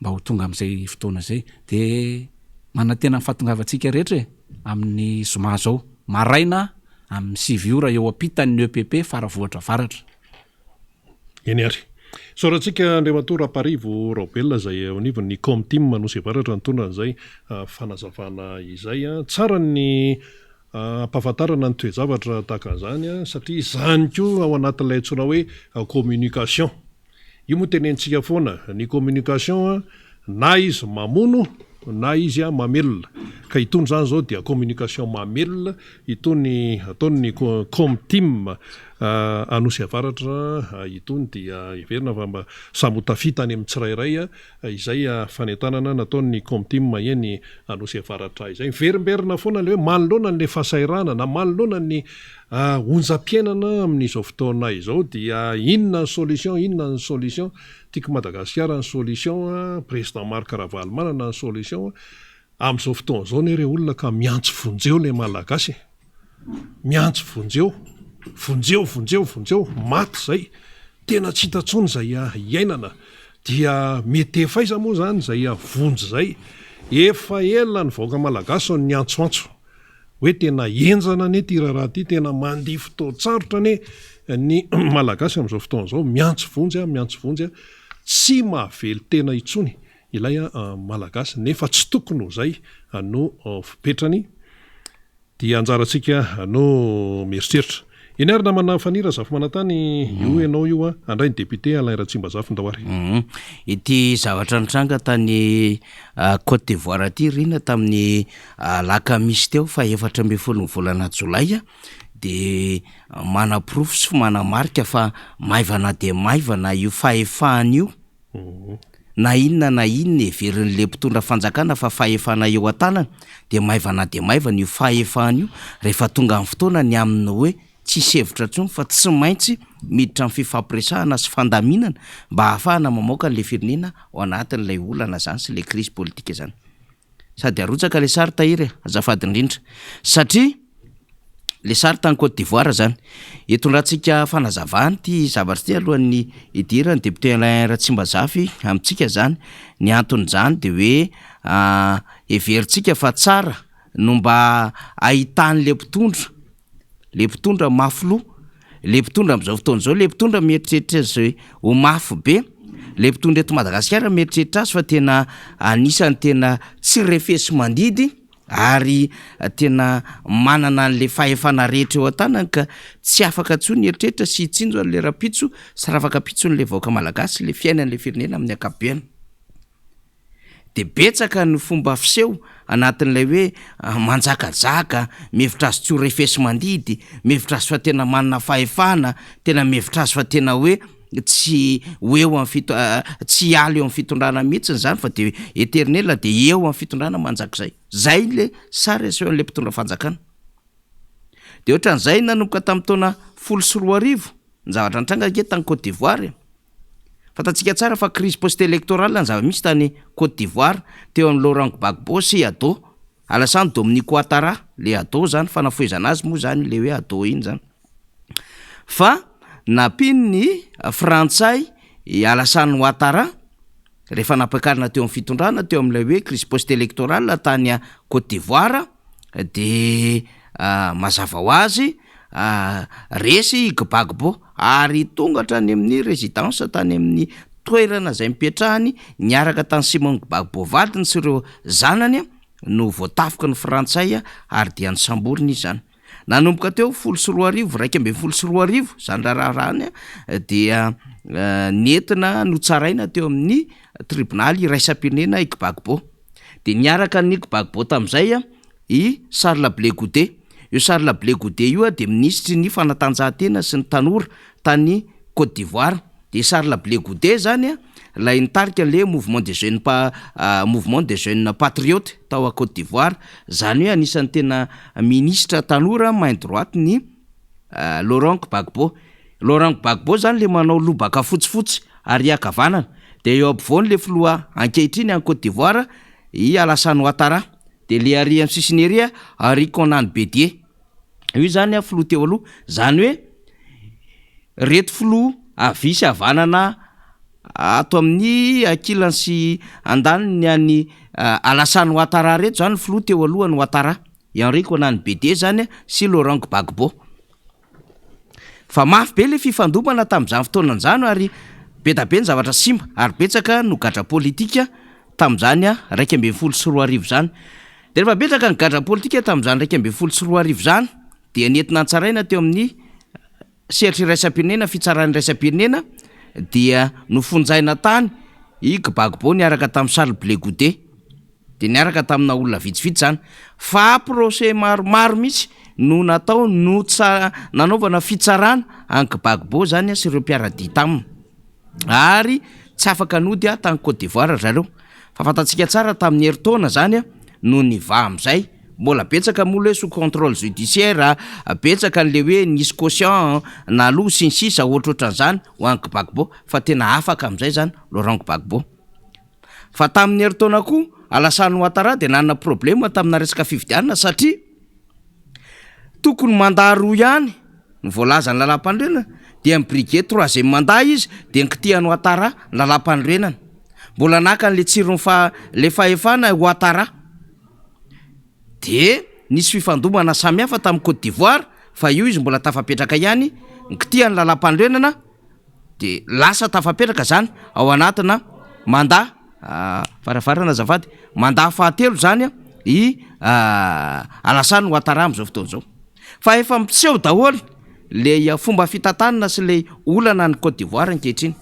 mba ho tonga amin'izay fotoana izay. Dia manantena ny fahatongavantsika rehetra e, amin'ny zoma izao maraina amin'ny 9 ora eo ampitan'ny EPP Faravohitra Avaratra. Eny ary. Isaorantsika Andriamatoa Raparivo Raobelina izay eo anivon'ny Comtim Anosy Avaratra nitondra an'izay fanazavana izay. Tsara ny ampahafantarana ny toe-javatra tahaka an'izany satria izany koa ao anatin'ilay antsoina hoe communication. Io moa tenenintsika foana, ny communication na izy mamono na izy mamelona. Ka itony izany izao dia communication mamelona itony ataon'ny Comtim Anosy Avaratra itony dia heverina fa mba samy ho tafita any amin'ny tsirairay izay fanentanana nataon'ny Comtim eny Anosy Avaratra izay. Miverimberina foana ilay hoe manoloana an'ilay fahasahiranana na manoloana ny onjam-piainana amin'izao fotoana izao dia inona ny solution, inona ny solution? Tiako Madagasikara ny solution, Président Marc Ravalomanana ny solution. Amin'izao fotoana izao anie re olona ka miantso vonjeo ilay Malagasy e! Miantso vonjeo, vonjeo, vonjeo, vonjeo, maty izay, tena tsy hita intsony izay iainana. Dia mety efa aiza moa izany izay vonjy izay? Efa ela ny vahoaka Malagasy no niantsoantso hoe tena henjana anie ity raharaha ity, tena mandia fotoan-tsarotra anie ny Malagasy amin'izao fotoana izao, miantso vonjy, miantso vonjy, tsy mahavelon-tena intsony ilay Malagasy nefa tsy tokony ho izay no fipetrany. Dia anjarantsika no mieritreritra. Eny ary namana Faniry Razafimanantany io ianao io a! Handray ny député Alain Ratsimbazafy ndao ary. Ity zavatra nitranga tany Côte d'Ivoire ity Rina tamin'ny alakamisy teo faha 14 ny volana jolay dia manaporofo sy manamarika fa maivana dia maivana io fahefana io. Na inona na inona heverin'ilay mpitondra fanjakana fa fahefana eo an-tanany dia maivana dia maivana io fahefana io rehefa tonga ny fotoana ny amin'ny hoe tsisy hevitra intsony fa tsy maintsy miditra amin'ny fifampiresahana sy fandaminana mba hahafahana mamoaka an'ilay firenena ao anatin'ilay olana izany sy ilay krizy politika izany. Sady arotsaka le sary Tahiry e, azafady indrindra. Satria le sary tany Côte d'Ivoire zany. Hitondrantsika fanazavana ity zavatra ity alohan'ny hidiran'ny député Alain Ratsimbazafy amintsika zany. Ny anton'izany de hoe heverintsika fa tsara no mba ahitan'le mpitondra Le mpitondra mafy loha, le mpitondra amin'izao fotoana izao, le mpitondra mieritreritra azy ho mafy be, le mpitondra eto Madagasikara mieritreritra azy fa tena anisan'ny tena tsy refesi-mandidy ary tena manana an'le fahefana rehetra eo an-tanany ka tsy afaka intsony hieritreritra sy hitsinjo an'le rahampitso sy rafakampitson'le vahoaka malagasy, le fiainan'le firenena amin'ny ankapobeny. De betsaka ny fomba fiseho anatin'ilay hoe manjakajaka, mihevitra azy tsy ho refesi-mandidy, mihevitra azy fa tena manana fahefana, tena mihevitra azy fa tena hoe tsy ho eo amin'ny fito- tsy hiala eo amin'ny fitondrana mihitsiny zany fa de eternel de eo amin'ny fitondrana mandrakizay. Zay le sary asehon'le mpitondra fanjakana. De ohatran'izay nanomboka tamin'ny taona 2010, ny zavatra nitranga ange tany Côte d'Ivoire e. Fantatsika tsara fa crise post-électorale ny zava-misy tany Côte d'Ivoire teo amin'i Laurent Gbagbo sy Ado Alassane Dominique Ouattara, le Ado zany fanafohezana azy moa zany le hoe Ado iny zany. Fa nampian'ny frantsay i Alassane Ouattara rehefa nampiakarina teo amin'ny fitondrana teo amin'ilay hoe crise post-électorale tany Côte d'Ivoire dia mazava ho azy resy i Gbagbo ary tonga hatrany amin'ny résidence tany amin'ny toerana izay nipetrahany niaraka tamin'i Simone Gbagbo vadiny sy ireo zanany no voatafiky ny frantsay ary dia nosamborina izy izany. Nanomboka teo 2010, 2011, izany raharaha izany dia nentina notsaraina teo amin'ny tribonaly iraisam-pirenena i Gbagbo. Dia niaraka an'i Gbagbo tamin'izay i Charles Blé Goudé. Io Charles Blé Goudé io dia minisitry ny fanatanjahantena sy ny tanora tany Côte d'Ivoire. Dia Charles Blé Goudé zany ilay nitarika an'ilay mouvement des jeunes pa- mouvement des jeunes patriotes tao à Côte d'Ivoire. Zany hoe anisan'ny tena minisitra tanora main droite ny Laurent Gbagbo. Laurent Gbagbo zany le manao lobaka fotsifotsy ary ankavanana. Dia eo ampovoany le filoha ankehitriny any Côte d'Ivoire i Alassane Ouattara. Dia le ary amin'ny sisiny ery Henri Konan Bédié. Io zany filoha teo aloha. Zany hoe reto filoha havia sy havanana ato amin'ny ankilany sy andaniny an'i Alassane Ouattara reto zany filoha teo alohan'i Ouattara. I Henri Konan Bédié zany sy Laurent Gbagbo. Fa mafy be le fifandobana tamin'izany fotoana izany ary be da be ny zavatra simba ary betsaka no gadra politika tamin'izany 2011 izany. Dia rehefa betsaka ny gadra politika tamin'izany 2011 izany dia nentina ntsaraina teo amin'ny sehatra iraisam-pirenena, fitsarana iraisam-pirenena dia nofonjaina tany i Gbagbo niaraka tamin'i Charles Blé Goudé. Dia niaraka tamina olona vitsivitsy izany. Fa procès maromaro mihitsy no natao notsa- nanaovana fitsarana an'i Gbagbo izany sy ireo mpiara-dia taminy. Ary tsy afaka nody tany Côte d'Ivoire ry zareo. Fa fantatsika tsara tamin'ny herintaona izany no nivaha amin'izay. Mbola betsaka moa le hoe sous contrôle judiciaire, betsaka an'le hoe nisy caution naloa sy ny sisa ohatrohatran'izany ho an'i Gbagbo. Fa tena afaka amin'izay izany Laurent Gbagbo. Fa tamin'ny herintaona koa Alassane Ouattara dia nanana problema tamina resaka fifidianana satria tokony mandat roa ihany ny voalazan'ny lalàmpanorenana dia mi-briguer troisième mandat izy dia nikitihan'i Ouattara ny lalàmpanorenana. Mbola naka an'le tsiron'ny fa- le fahefana i Ouattara. Dia nisy fifandomana samihafa tamin'i Côte d'Ivoire fa io izy mbola tafapetraka ihany, nikitihan'ny lalàmpanorenana. De lasa tafapetraka zany ao anatina mandat varavarana azafady, mandat fahatelo zany i Alassane Ouattara am'zao fotoana zao. Fa efa miseho daholo le fomba fitantanana sy le olana any Côte d'Ivoire ankehitriny.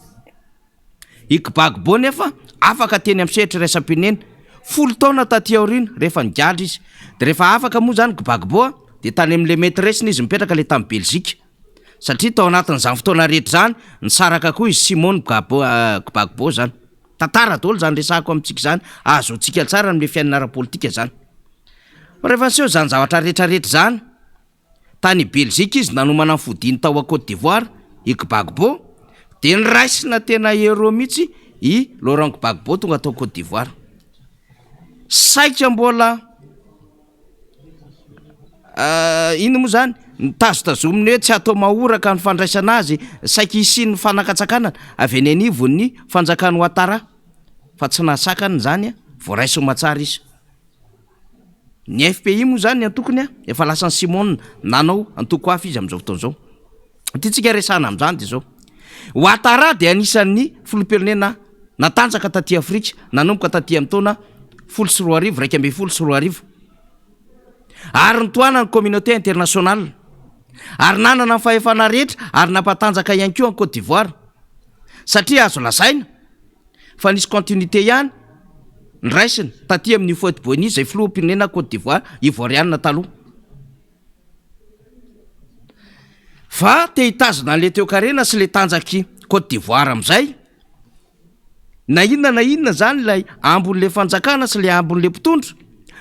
I Gbagbo nefa afaka teny amin'ny sehatra iraisam-pirenena, 10 taona taty aoriana rehefa nigadra izy. De rehefa afaka moa zany Gbagbo de tany am'le maîtresse-ny izy mipetraka le tany Belzika. Satria tao anatin'izany fotoana rehetra izany, nisaraka koa i Simone Gbagbo, Gbagbo izany. Tantara daholo izany resahako amintsika izany, ahazoantsika tsara amin'ilay fiainana ara-politika izany. Fa rehefa niseho izany zavatra rehetra rehetra izany, tany Belzika izy nanomana ny fodiany tao à Côte d'Ivoire, i Gbagbo, dia niraisina tena héros mihitsy i Laurent Gbagbo tonga tao Côte d'Ivoire. Saika mbola. Inona moa zany? Nitazotazominy hoe tsy atao mahoraka ny fandraisana azy, saika hisian'ny fanakatsakanana avy eny anivon'ny fanjakan'i Ouattara, fa tsy nahasakana izany, voaray soamatsara izy. Ny FPI moa zany ny antokony efa lasan'i Simone nanao antoko hafa izy amin'izao fotoana izao. Ny tiantsika resahana amin'izany dia izao, Ouattara dia anisan'ny filoham-pirenena natanjaka taty Afrika nanomboka taty amin'ny taona 2010, 2011, ary nitohanan'ny communauté internationale, ary nanana ny fahefana rehetra ary nampatanjaka ihany koa an'i Côte d'Ivoire, satria azo lazaina fa nisy continuité ihany niraisina taty amin'ny Houphouët-Boigny izay filoham-pirenena Côte d'Ivoire, Ivoiriana taloha. Fa te hitazona an'le toekarena sy le tanjak'i Côte d'Ivoire amin'izay, na inona na inona zany ilay ambon'le fanjakana sy le ambon'le mpitondra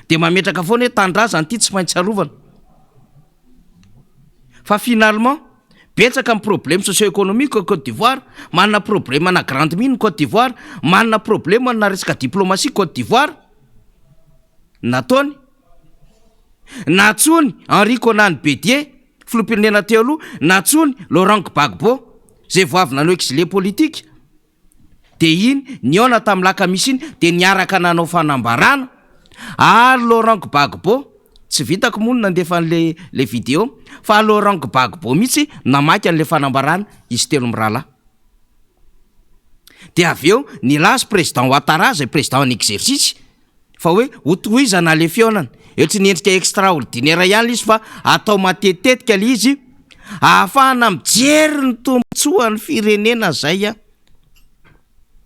de mametraka foana hoe tanindrazana ity tsy maintsy arovana. Fa finalement, Betsaka ny problème socio-économique ao Côte d'Ivoire, manana problème ana grande mine Côte d'Ivoire, manana problème ana resaka diplomatie Côte d'Ivoire. Nataony. Nantsoiny Henri Konan Bédié, filoham-pirenena teo aloha, nantsoiny Laurent Gbagbo, izay vao avy nanao exilé politique. Dia iny nihaona tamin'ny lakamisy iny dia niaraka nanao fanambarana ary Laurent Gbagbo, tsy vitako moa ny nandefa an'le le video fa Laurent Gbagbo mihitsy namaky an'le fanambarana izy telo mirahalahy. Dia avy eo nilaza président Ouattara izay président en exercice fa hoe hotohizana le fihaonana. Eo tsy ny endrika extraordinaire ihany le izy fa atao matetitetika le izy ahafahana mijery ny tombotsoan'ny firenena zay a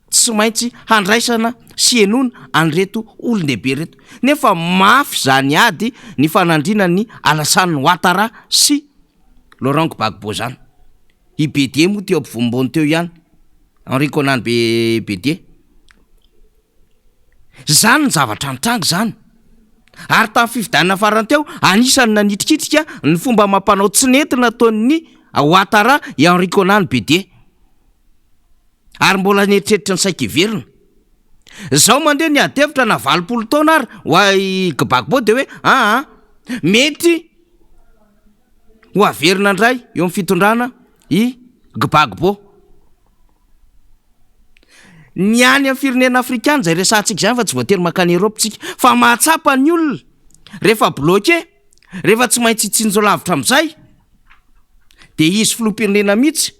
tsy maintsy handraisana sy henoina an'ireto olon-dehibe ireto. Nefa mafy zany ady nifanandrinan'i Alassane Ouattara sy Laurent Gbagbo zany. I Bédié moa teo ampovoam-bony teo ihany, Henri Konan Bédié. Izany ny zavatra nitranga izany. Ary tamin'ny fifidianana farany teo, anisan'ny nanitrikitrika ny fomba amam-panao tsy nety nataon'ny Ouattara i Henri Konan Bédié. Ary mbola nieritreritra ny saika hiverina. Izao mandeha ny ady hevitra na 80 taona ary ho i Gbagbo dia hoe aa mety ho averina indray eo amin'ny fitondrana i Gbagbo. Ny any amin'ny firenena afrikana izay resahantsika izany fa tsy voatery mankany Europe tsika fa mahatsapa ny olona rehefa bloqué, rehefa tsy maintsy hitsinjo lavitra amin'izay dia izy filoham-pirenena mihitsy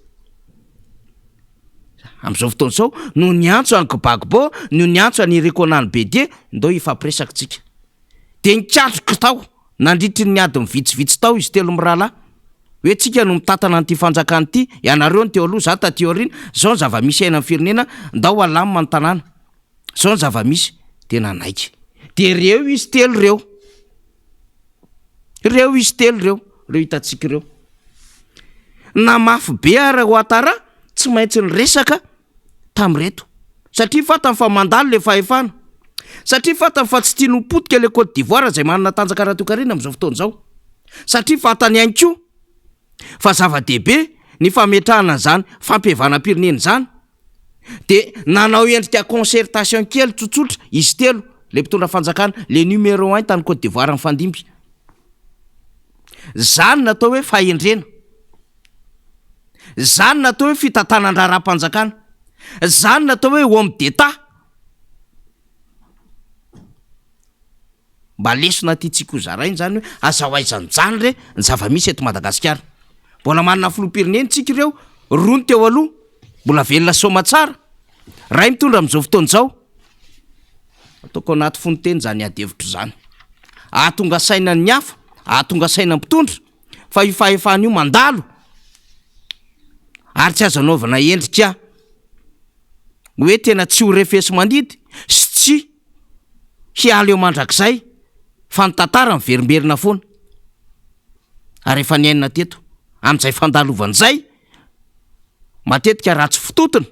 amin'izao fotoana izao no niantso an'i Gbagbo, no niantso an'i Henri Konan Bédié, ndao hifampiresaka tsika. Dia nikatroka tao. Nandritry ny adiny vitsivitsy tao izy telo mirahalahy, hoe tsika no mitantana an'ity fanjakana ity, ianareo no teo aloha, za taty aoriana, zao ny zava-misy iainan'ny firenena, ndao alamina ny tanàna, zao ny zava-misy, dia nanaiky. Dia reo izy telo reo, reo izy telo reo, reo hitantsika ireo. Na mafy be ary Ouattara, tsy maintsy niresaka tamin'ireto satria fantany fa mandalo le fahefana, satria fantany fa tsy tiany ho potika le Côte d'Ivoire izay manana tanjaka ara-toekarena amin'izao fotoana izao, satria fantany ihany koa fa zava-dehibe ny fametrahana an'izany fampihavanam-pirenena izany, de nanao endrika concertation kely tsotsotra izy telo, le mpitondra fanjakana, le numéro un tany Côte d'Ivoire nifandimby. Zany no atao hoe fahendrena. Zany no atao hoe fitantanan-draharaham-panjakana. Zany no atao hoe homme d'Etat. Mba lesona tiantsika ho zaraina zany hoe aza ho aiza an'izany re ny zava-misy eto Madagasikara. Mbola manana filoham-pirenena tsika ireo, roa ny teo aloha, mbola velona soamatsara, ray mitondra amin'izao fotoana izao. Ataoko anaty fonon-teny izany ady hevitra izany. Ahatonga saina ny hafa, ahatonga saina ny mpitondra. fa io fahefana io mandalo ary tsy azo anaovana endrika hoe tena tsy ho refesi-mandidy sy tsy hiala eo mandrakizay fa ny tantara miverimberina foana ary efa niainana teto amin'izay fandalovana izay matetika ratsy fototona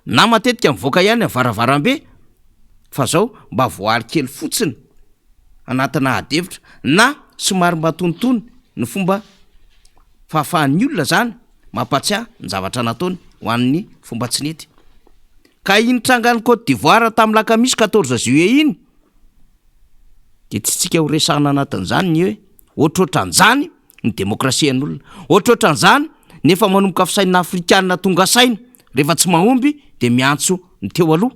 na matetika mivoaka ihany ny varavarambe fa zao mba voary kely fotsiny anatina ady hevitra na somary mba tonitony ny fomba fahafahan'ny olona zany mampatsiahy ny zavatra nataony ho an'ny fomba tsy nety. Ka iny trangan'i Côte d'Ivoire tamin'ny lakamisy 14 juillet iny de tsy tsika ho resahana anatin'izany ny hoe ohatrohatran'izany ny demokrasian'olona. Ohatrohatran'izany ny efa manomboka fisainana afrikana tonga saina rehefa tsy mahomby de miantso ny teo aloha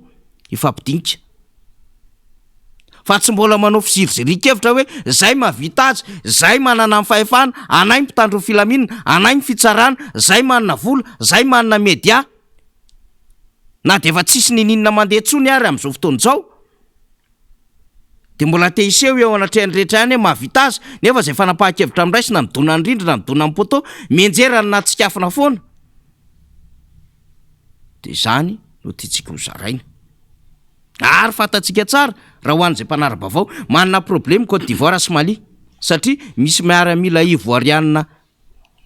hifampidinika. Fa tsy mbola manao fizirizirian-kevitra hoe zay mahavita azy, zay manana ny fahefana, anay ny mpitandro ny filaminana, anay ny fitsarana, zay manana vola, zay manana media. Na dia efa tsisy niniana mandeha intsony ary amin'izao fotoana izao, dia mbola te hiseho eo anatrehan'ny rehetra ihany hoe mahavita azy, nefa izay fanapahan-kevitra noraisina, midona ny rindrina, midona ny poteau, mianjera ny nahatsikafona foana. Dia izany no tiantsika ho zaraina. Ary fantatsika tsara, raha ho an'izay mpanara-baovao, manana problème Côte d'Ivoire sy Mali, satria misy miaramila ivoiriana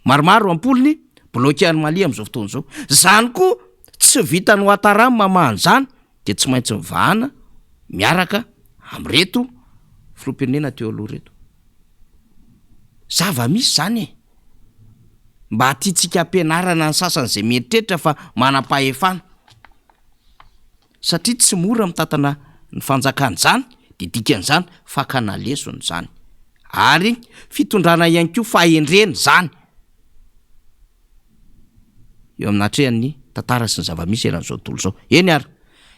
maromaro am-polony bloqué any Mali amin'izao fotoana izao. Izany koa tsy vitan'i Ouattara ny mamaha an'izany, dia tsy maintsy mivahana miaraka amin'ireto filoham-pirenena teo aloha ireto. Zava-misy izany e! Mba tiantsika ampianarana ny sasany izay mieritreritra fa manam-pahefana. Satria tsy mora mitantana ny fanjakana izany dia dikan'izany fakana lesona izany. Ary fitondrana ihany koa fahendrena izany eo amin'ny natrehan'ny tantara sy ny zava-misy eran'izao tontolo izao. Eny ary,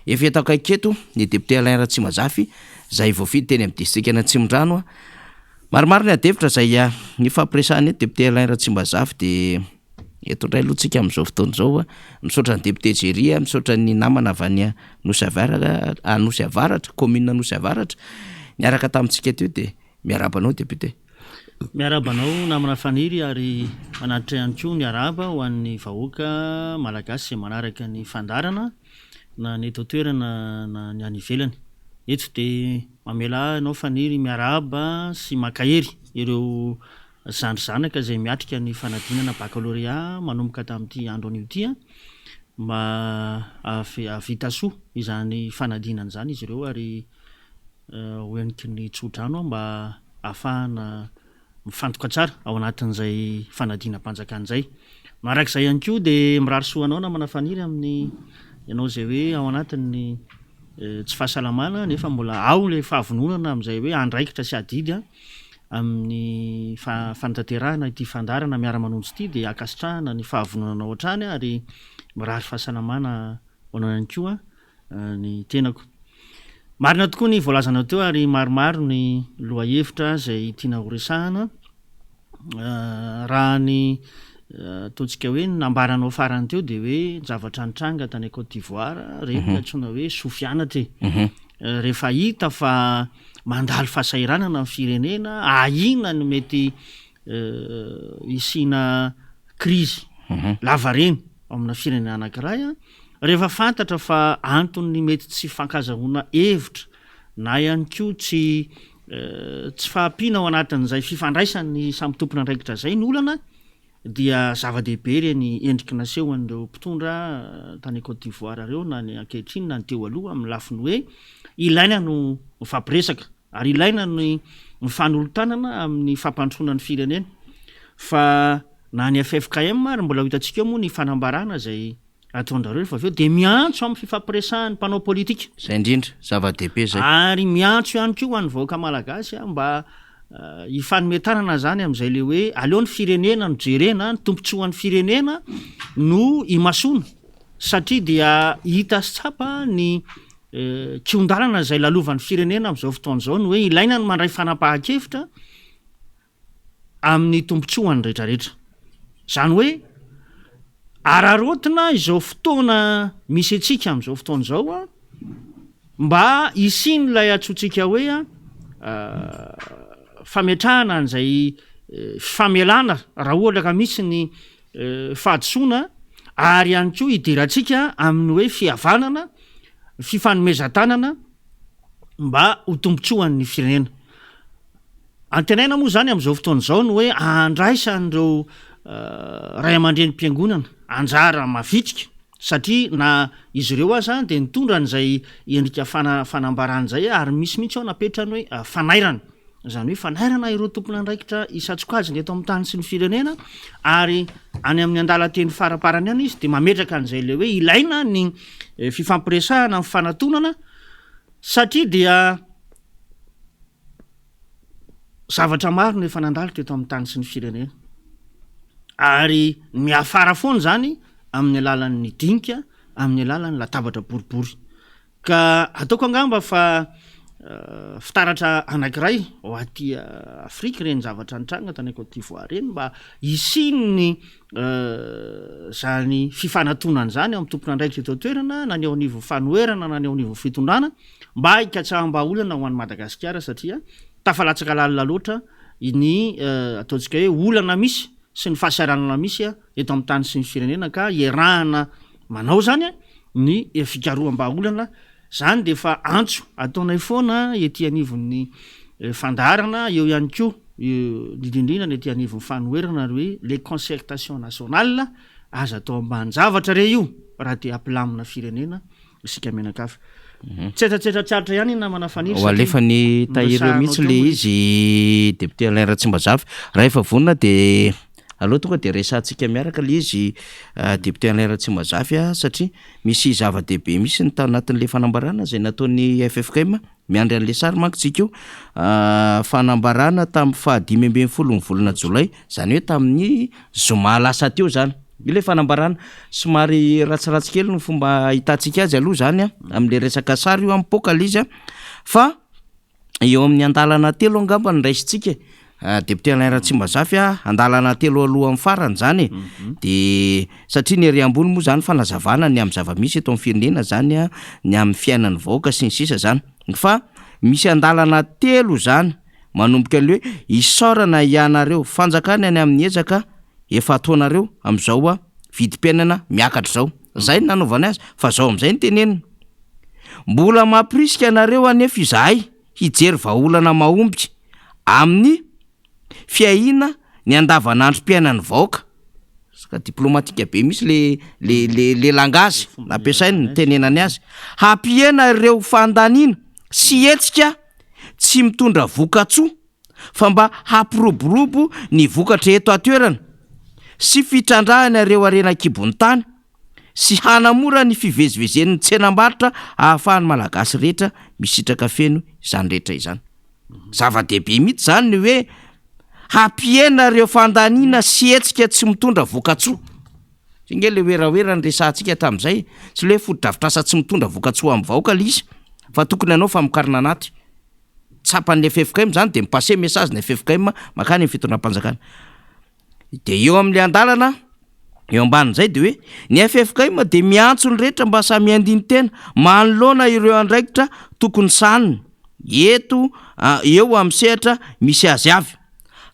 efa eto akaiky eto ny député Alain Ratsimazafy izay voafidy teny amin'ny distrikan'Atsimondrano. Maromaro ny adihevitra izay nifampiresahana eto député Alain Ratsimbazafy dia Eto indray aloha tsika amin'izao fotoana izao a, misaotra ny député Jerry a, misaotra ny namana avy any Nosy Avaratra, Anosy Avaratra, commune Anosy Avaratra, niaraka tamintsika teo dia miarahaba anao député. Miarahaba anao namana Faniry ary manatitra ihany koa ny arahaba ho an'ny vahoaka Malagasy izay manaraka ny fandaharana na ny eto an-toerana na ny any ivelany. Eto dia mamela ahy ianao Faniry miarahaba sy mankahery ireo Zandry zanaka izay miatrika ny fanadinana baccalauréat manomboka tamin'ity andro anio ity mba hahavita soa izany fanadinana izany izy ireo ary ho heniky ny tsodrano mba hahafahana mifantoka tsara ao anatin'izay fanadinam-panjakana izay. Manaraka izay ihany koa dia mirary soa anao namana Faniry amin'ny ianao izay hoe ao anatin'ny tsy fahasalamana nefa mbola ao ilay fahavononana amin'izay hoe andraikitra sy adidy amin'ny fanatanterahana ity fandaharana Miara-manonja ity dia ankasitrahana ny fahavononanao hatrany ary mirary fahasalamana ho anao ihany koa ny tenako. Marina tokoa ny voalazanao teo ary maromaro ny lohahevitra izay tiana horesahana. Raha ny ataontsika hoe ny nambaranao farany teo dia hoe ny zavatra nitranga tany Côte d'Ivoire, ireny no antsoina hoe soa fianatra e. Rehefa hita fa mandalo fahasahiranana ny firenena, ahiana ny mety hisiana krizy lavareny ao amina firenena anankiray, rehefa fantatra fa anton'ny mety tsy fifankazahoana hevitra na ihany koa tsy tsy fahampiana ao anatin'izay fifandraisan'ny samy tompon'andraikitra izay ny olana, dia zava-dehibe ireny endriky nasehon'ireo mpitondra tany Côte d'Ivoire ireo na ny ankehitriny na ny teo aloha amin'ny lafiny hoe ilaina no mifampiresaka ary ilaina ny mifanolo-tanana amin'ny fampandrosoana ny firenena fa na ny ffkm ary mbola ho hitantsika eo moa ny fanambarana izay ataon-dRareo rehefa avy eo dia miantso amin'ny fifampiresahan'ny mpanao politika. Izay indrindra, zava-dehibe izay. Ary miantso ihany koa ho an'ny vahoaka malagasy mba hifanome tanana izany amin'izay le hoe aleo ny firenena no jerena, ny tombontsoan'ny firenena no imasoana satria dia hita sy tsapa ny kihon-dalana izay lalovan'ny firenena amin'izao fotoana izao ny hoe ilaina ny mandray fanapahan-kevitra amin'ny tombontsoan'ny rehetrarehetra. Izany hoe araraotina izao fotoana misy antsika amin'izao fotoana izao mba hisian'ilay antsointsika hoe fametrahana an'izay fifamelana raha ohatra ka misy ny fahadisoana ary ihany koa hidirantsika amin'ny hoe fihavanana, fifanomezan-tanana mba ho tombontsoan'ny firenena. Antenaina moa izany amin'izao fotoana izao ny hoe handraisan'ireo ray aman-drenim-piangonana anjara mavitrika satria na izy ireo aza dia nitondra an'izay endrika fanambarana izay ary misy mihitsy ao napetrany hoe fanairana, izany hoe fanairana ireo tompon'andraikitra isan-tsokajiny eto amin'ny tany sy ny firenena ary any amin'ny andalan-teny faraparany any izy dia mametraka an'izay ilay hoe ilaina ny fifampiresahana, ny fanatonana satria dia Zavatra maro no efa nandalo teto amin'ny tany sy ny firenena. Ary miafara foana izany amin'ny alalan'ny dinika, amin'ny alalan'ny latabatra boribory. Ka ataoko angamba fa fitaratra anankiray ho aty Afrika ireny zavatra nitranga tany Côte d'Ivoire ireny mba hisian'ny izany fifanatonana izany eo amin'ny tompon'andraikitra eto an-toerana na ny eo anivon'ny fanoherana na ny eo anivon'ny fitondrana mba hikatsaham-bahaolana ho an'i Madagasikara satria tafalatsaka lalina loatra ny ataontsika hoe olana misy sy ny fahasahiranana misy eto amin'ny tany sy ny firenena ka iarahana manao izany ny fikaroham-bahaolana. Izany dia efa antso ataonay foana ety anivon'ny fandaharana, eo ihany koa indrindra indrindra ny ety anivon'ny fanoherana ary hoe les concertations nationales aza atao ambanin-javatra re io raha te hampilamina firenena isika mianakavy. Tsetsatsetra tsy aritra ihany iny namana Faniry Ho satria alefan'i Tahiry eo noresahanao mihitsy teo le moa izy député Alain Ratsimbazafy. Raha efa vonona dia. Aleo tonga dia resahantsika miaraka ilay izy Député Alain Ratsimbazafy a, satria misy zava-dehibe mihitsy ny tao anatin'ilay fanambarana izay nataon'ny ffkm, miandry an'ilay sary manko tsika io, fanambarana tamin'ny fahadimy ambin'ny folo ny volana jolay, izany hoe tamin'ny zoma lasa teo izany, io ilay fanambarana, somary ratsiratsy kely ny fomba ahitantsika azy aloha izany an, amin'ilay resaka sary io an, mipoaka ilay izy an, fa eo amin'ny andalana telo angamba no raisintsika e, député Alain Ratsimbazafy a, andalana telo alohan'ny farany zany e, de satria ny ery ambony moa zany fanazavana ny amin'ny zava-misy eto amin'ny firenena zany a, ny amin'ny fiainan'ny vahoaka sy ny sisa zany, fa misy andalana telo zany manomboka le hoe isaorana ianareo fanjakana ny amin'ny ezaka efa ataonareo amin'izao vidim-piainana miakatra izao, zay no nanaovana azy fa zao amin'izay no tenenina. Mbola mampirisika anareo anefa izahay hijery vahaolana mahomby amin'ny fiahiana ny andavanandrom-piainan'ny vahoaka. Resaka diplomatika be mihitsy le le le le langage nampiasainy nitenenany azy. Hampihena ireo fandaniana sy hetsika tsy mitondra vokatsoa fa mba hampiroborobo ny vokatra eto an-toerana sy fitrandrahana ireo harena an-kibon'ny tany sy hanamora ny fivezivezen'ny tsenam-barotra ahafahan'ny Malagasy rehetra misitraka feno izany rehetra izany. Zava-dehibe mihitsy izany ny hoe hampihena ireo fandaniana sy hetsika tsy mitondra vokatsoa. Zay nge le werawera niresahantsika tamin'izay, tsy le hoe fotodrafitrasa tsy mitondra vokatsoa amin'ny vahoaka le izy fa tokony hanao famokarana anaty. Tsapan'ny ffkm zany de mi-passer message ny ffkm makany amin'ny fitondram-panjakana. De eo amin'le andalana eo ambanin'izay de hoe ny ffkm de miantso ny rehetra mba samy handini-tena manoloana ireo andraikitra tokony sahanina eto eo amin'ny sehatra misy azy avy.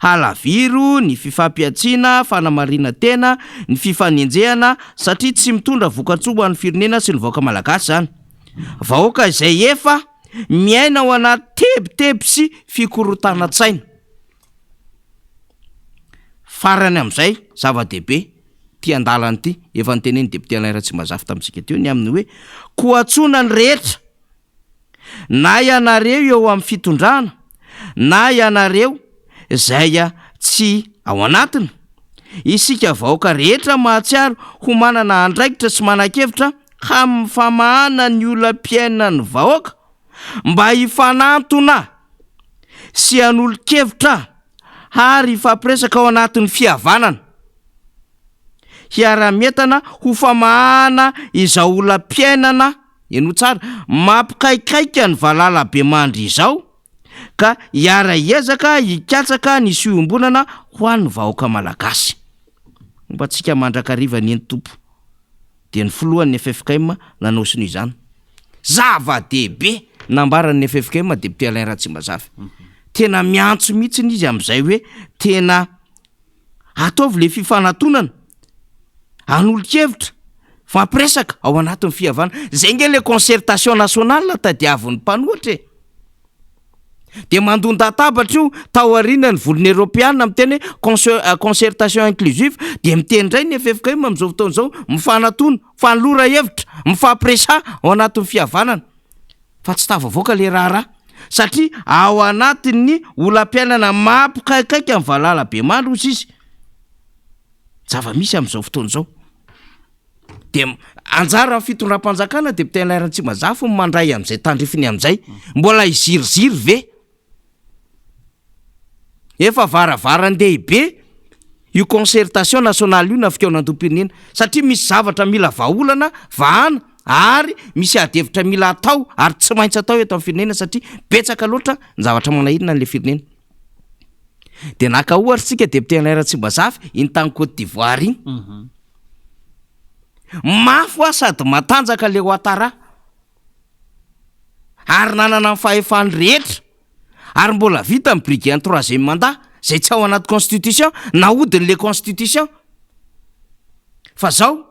Halaviro ny fifampihantsiana, fanamarinan-tena, ny fifanenjehana satria tsy mitondra vokatsoa ho an'ny firenena sy ny vahoaka malagasy izany. Vahoaka izay efa miaina ao anaty tebiteby sy fikorontanan-tsaina. Farany amin'izay, zava-dehibe ity andalana ity, efa notenenin'ny député Alain Ratsimbazafy tamintsika teo ny amin'ny hoe, koa antsoina ny rehetra, na ianareo eo amin'ny fitondrana, na ianareo izay tsy ao anatiny, isika vahoaka rehetra mahatsiaro ho manana andraikitra sy manan-kevitra amin'ny famahana ny olam-piainan'ny vahoaka, mba hifanantona sy hanolo-kevitra ary hifampiresaka ao anatin'ny fihavanana. Hiara-mientana ho famahana izao olam-piainana, henoy tsara, mampikaikaika ny valalabemandry izao, ka hiara-hiezaka hikatsaka ny soa iombonana ho an'ny vahoaka malagasy. Homba antsika mandrakariva anie ny Tompo. Dia ny filohan'ny ffkm nanao sonia izany. Zava-dehibe nambaran'ny ffkm député Alain Ratsimbazafy. Tena miantso mihitsy izy amin'izay hoe tena ataovy le fifanatonana, hanolo-kevitra, fampiresaka ao anatin'ny fihavanana. Zay nge le concertation nationale tadiavin'ny mpanohitra e. Dia mandon-databatra io taoriana ny volon'ny Eoropeana miteny hoe concertation inclusive dia miteny indray ny ffkm amin'izao fotoana izao mifanatona, mifanolora hevitra, mifampiresaha ao anatin'ny fihavanana fa tsy tafavoaka ilay raharaha satria ao anatin'ny olam-piainana mampikaikaika ny valalabemandry hozy izy. Zava-misy amin'izao fotoana izao. Dia anjaran'ny fitondram-panjakana député Alain Ratsimbazafy ny mandray amin'izay tandrifiny amin'izay. Mbola hiziriziry ve? Efa varavaran-dehibe io concertation nationale io na fikaonandoham-pirenena satria misy zavatra mila vahaolana vahana ary misy ady hevitra mila atao ary tsy maintsy atao eto amin'ny firenena satria betsaka loatra ny zavatra manahirana an'ilay firenena. Dia naka ohatra isika député Alain Ratsimbazafy iny tany Côte d'Ivoire iny. Mafy hoa sady matanjaka le Ouattara ary nanana ny fahefany rehetra ary mbola vita ny briguer un troisième mandat zay tsy ao anaty constitution nahodiny le constitution fa zao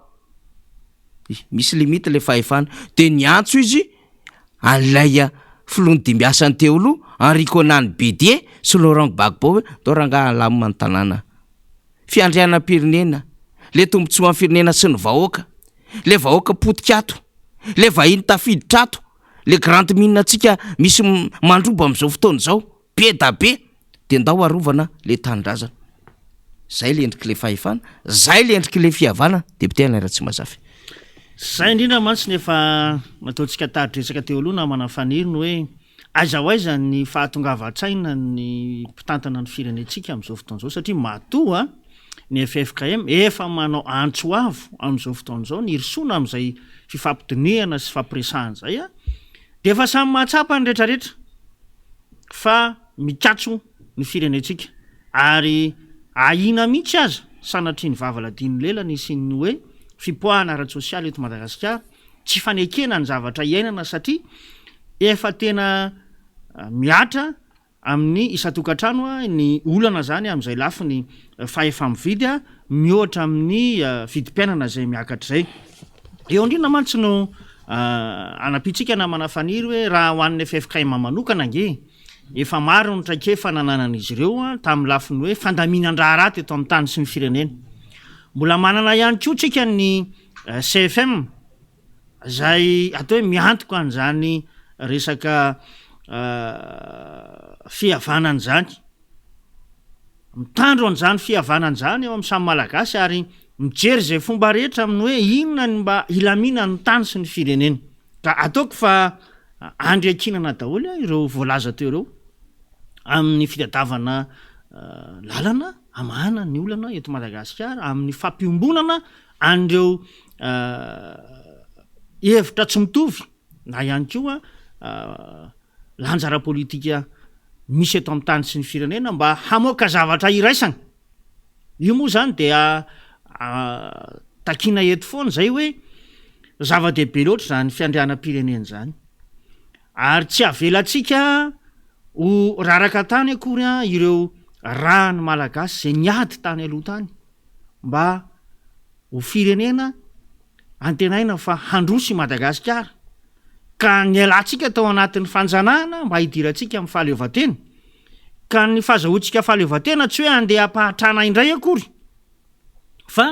misy limite le fahefana de niantso izy an'ilay filoha nodimbiasany teo aloha Henri Konan Bédié sy Laurent Gbagbo hoe ndao rangaha halamina ny tanàna fiandrianam-pirenena, le tombotsoan'ny firenena sy ny vahoaka, le vahoaka potika ato, le vahiny tafiditra ato, le grande mine antsika misy mandroba amin'izao fotoana izao, be da be, de ndao arovana le tanindrazana. Zay le endrik'le fahefana, zay le endrik'le fihavanana, Député Alain Ratsimazafy. Zay indrindra mantsy no efa nataontsika tari-dresaka teo aloha namana Faniry ny hoe aiza ho aiza ny fahatongavan-tsaina ny mpitantana ny firenentsika amin'izao fotoana izao satria matoa ny ffkm efa manao antso avo amin'izao fotoana izao ny hirosoana amin'izay fifampidinihana sy fifampiresahana izay dia efa samy mahatsapa ny rehetrarehetra fa mikatso ny firenentsika ary ahiana mihitsy aza sanatria ny vava ladin'ny lela ny hisian'ny hoe fipoahana ara-tsosialy eto Madagasikara, tsy fanekena ny zavatra iainana satria efa tena mihatra amin'ny isan-tokantrano ny olana izany amin'izay lafiny fahefa-mividy mihoatra amin'ny vidim-piainana izay miakatra izay. Eo indrindra mantsy no anampiantsika namana Faniry hoe raha ho an'ny ffkm manokana ange efa maro ny traikefa nananan'izy ireo tamin'ny lafiny hoe fandaminan-draharaha teto amin'ny tany sy ny firenena. Mbola manana ihany koa tsika ny CFM izay atao hoe miantoka an'izany resaka fihavanana izany. Mitandro an'izany fihavanana izany eo amin'ny samy Malagasy ary mijery izay fomba rehetra amin'ny hoe inona ny mba hilaminan'ny tany sy ny firenena. Ka ataoko fa andry ankinana daholo ireo voalaza teo ireo amin'ny fitadiavana lalana hamahana ny olana eto Madagasikara, amin'ny fampiombonana an'ireo hevitra tsy mitovy na ihany koa lanja ara-politika misy eto amin'ny tany sy ny firenena mba hamoaka zavatra iraisana. Io moa izany dia takiana eto foana izay hoe zava-dehibe loatra izany fiandrianam-pirenena izany ary tsy avelantsika ho raraka tany akory ireo ràn'ny Malagasy izay niady tany aloha tany mba ho firenena antenaina fa handroso i Madagasikara ka nialantsika tao anatin'ny fanjanahana mba hidirantsika amin'ny fahaleovantena ka ny fahazahoantsika fahaleovantena tsy hoe handeha hampahantrana indray akory fa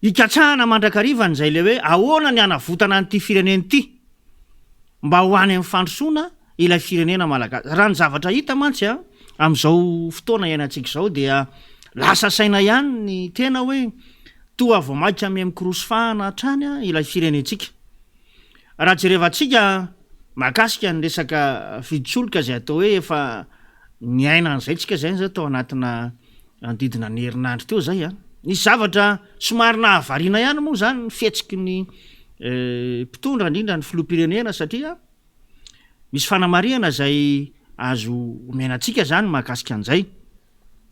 hikatsahana mandrakariva an'izay ilay hoe ahoana ny hanavotana an'ity firenena ity mba ho any amin'ny fandrosoana ilay firenena malagasy. Raha ny zavatra hita mantsy a, amin'izao fotoana iainantsika izao dia lasa saina ihany ny tena hoe toa vao mainka miha mikorosy fahana hatrany ilay firenentsika. Raha jerevantsika mahakasika ny resaka vidin-tsolika izay atao hoe efa niaina an'izay tsika izay zao tao anatina manodidina ny herinandro teo izay an. Nisy zavatra somary nahavariana ihany moa izany ny fihetsiky ny mpitondra indrindra ny filoham-pirenena satria misy fanamarihana izay azo omena antsika izany mahakasika an'izay.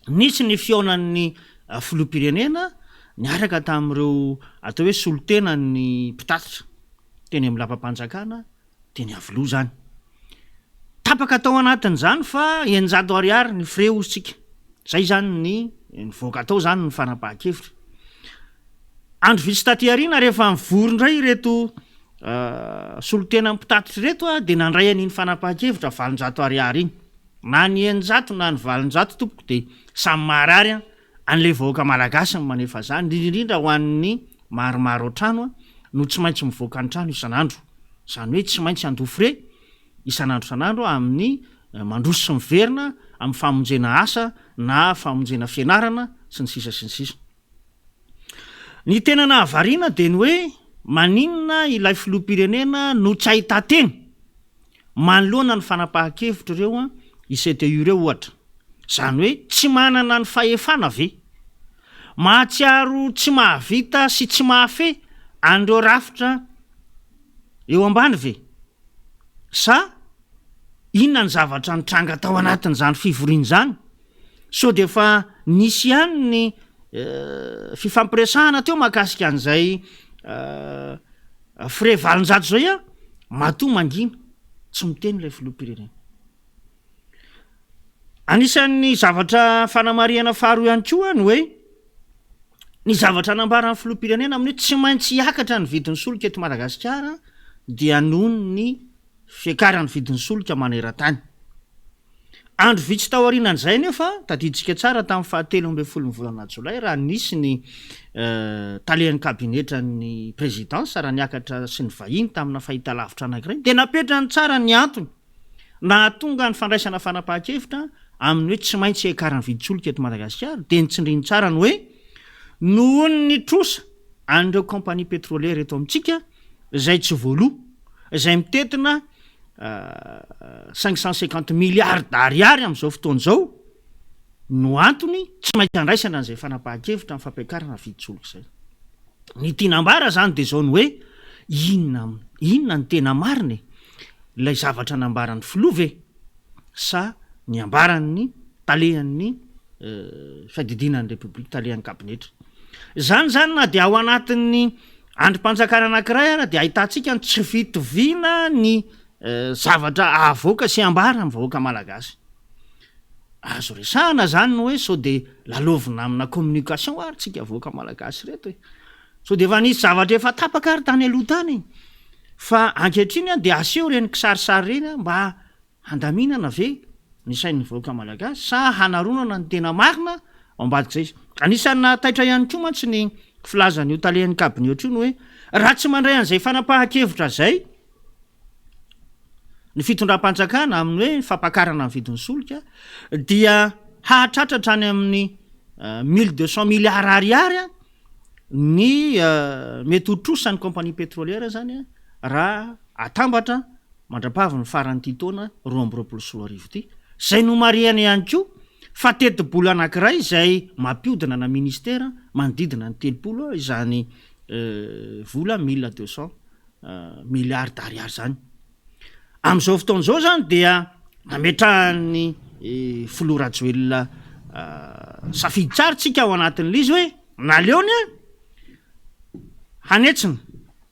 Nisy ny fihaonan'ny filoham-pirenena niaraka tamin'ireo atao hoe solontenan'ny mpitatitra teny amin'ny lapam-panjakana teny Iavoloha izany. Tapaka tao anatin'izany fa 600 ariary ny frais hozy tsika. Izay izany ny nivoaka tao izany ny fanapahan-kevitra. Andro vitsy taty aoriana rehefa nivory indray ireto solontenan'ny mpitatitra ireto dia nandray an'iny fanapahan-kevitra 800 ariary iny. Na ny 600 na ny 800 tompoko dia samy maharary an'ilay vahoaka malagasy ny manefa izany, indrindra indrindra ho an'ny maromaro an-trano no tsy maintsy mivoaka ny trano isan'andro. Izany hoe tsy maintsy handoa frais isan'andro isan'andro amin'ny mandroso sy miverina, amin'ny famonjena asa na famonjena fianarana sy ny sisa sy ny sisa. Ny tena nahavariana dia ny hoe maninona ilay filoham-pirenena no tsy ahitan-teny manoloana ny fanapahan-kevitr'ireo ICTU ireo ohatra. Izany hoe tsy manana ny fahefana ve? Mahatsiaro tsy mahavita sy tsy mahafehy an'ireo rafitra eo ambany ve? Sa inona ny zavatra nitranga tao anatin'izany fivoriana izany? Sao dia efa nisy ihany ny fifampiresahana teo mahakasika an'izay frais 800 izay an, matoa mangina, tsy miteny ilay filoham-pirenena. Anisan'ny zavatra fanamarihana faharoa ihany koa ny hoe ny zavatra nambaran'ny filoham-pirenena amin'ny hoe tsy maintsy hiakatra ny vidin'ny solika eto Madagasikara dia noho ny fiakaran'ny vidin'ny solika maneran-tany. Andro vitsy taorianan'izay anefa, tadidintsika tsara tamin'ny fahatelo ambin'ny folon'ny volana jolay raha nisy ny talehan'ny kabinetran'ny prezidansa raha niakatra sy nivahiny tamina fahitalavitra anankiray dia napetrany tsara ny antony nahatonga ny fandraisana fanapahan-kevitra amin'ny hoe tsy maintsy hiakaran'ny vidin-tsolika eto Madagasikara dia nitsindriny tsara ny hoe nohon'ny trosa an'ireo compagnie pétrolière eto amintsika izay tsy voaloa, izay mitentina 550 milliards d'ariary amin'izao fotoana izao no antony tsy maintsy andraisana an'izay fanapahan-kevitra amin'ny fampiakarana vidin-tsolika izay. Ny tiana ambara izany dia izao ny hoe inona inona no tena marina e? Ilay zavatra nambaran'ny filoha ve sa ny ambaran'ny talehan'ny fiadidiana ny Repoblika, talehan'ny kabinetra? Izany izany na dia ao anatin'ny andrim-panjakana anankiray ara dia ahitantsika ny tsy fitoviana ny zavatra avoaka sy ambara amin'ny vahoaka malagasy. Azo resahana zany ny hoe sao de lalaovina amina communication ary tsika vahoaka malagasy reto e! Sao de efa nisy zavatra efa tapaka ary tany aloha tany e! Fa ankehitriny an de aseho ireny kisarisary ireny an mba handaminana ve ny sain'ny vahoaka malagasy sa hanaronana ny tena marina ao ambadik'izay izy? Anisan'ny nahataitra ihany koa mantsy ny filazan'io talehan'ny kabinetra io ny hoe raha tsy mandray an'izay fanapahan-kevitra izay ny fitondram-panjakana amin'ny hoe fampakarana ny vidin'ny solika dia hahatratra hatrany amin'ny 1200 milliards ariary ny mety ho trosan'ny compagnie pétrolière zany raha atambatra mandra-pavy ny faran'ity taona 2022 ity. Izay nomarihana ihany koa fa tetibola anankiray izay mampiodina na ministera manodidina ny 30 izany vola 1200 milliards d'ariary zany. Amin'izao fotoana izao zany dia nametrahan'ny filoha Rajoelina safidy tsara tsika ao anatin'ilay izy hoe naleony a hanetsina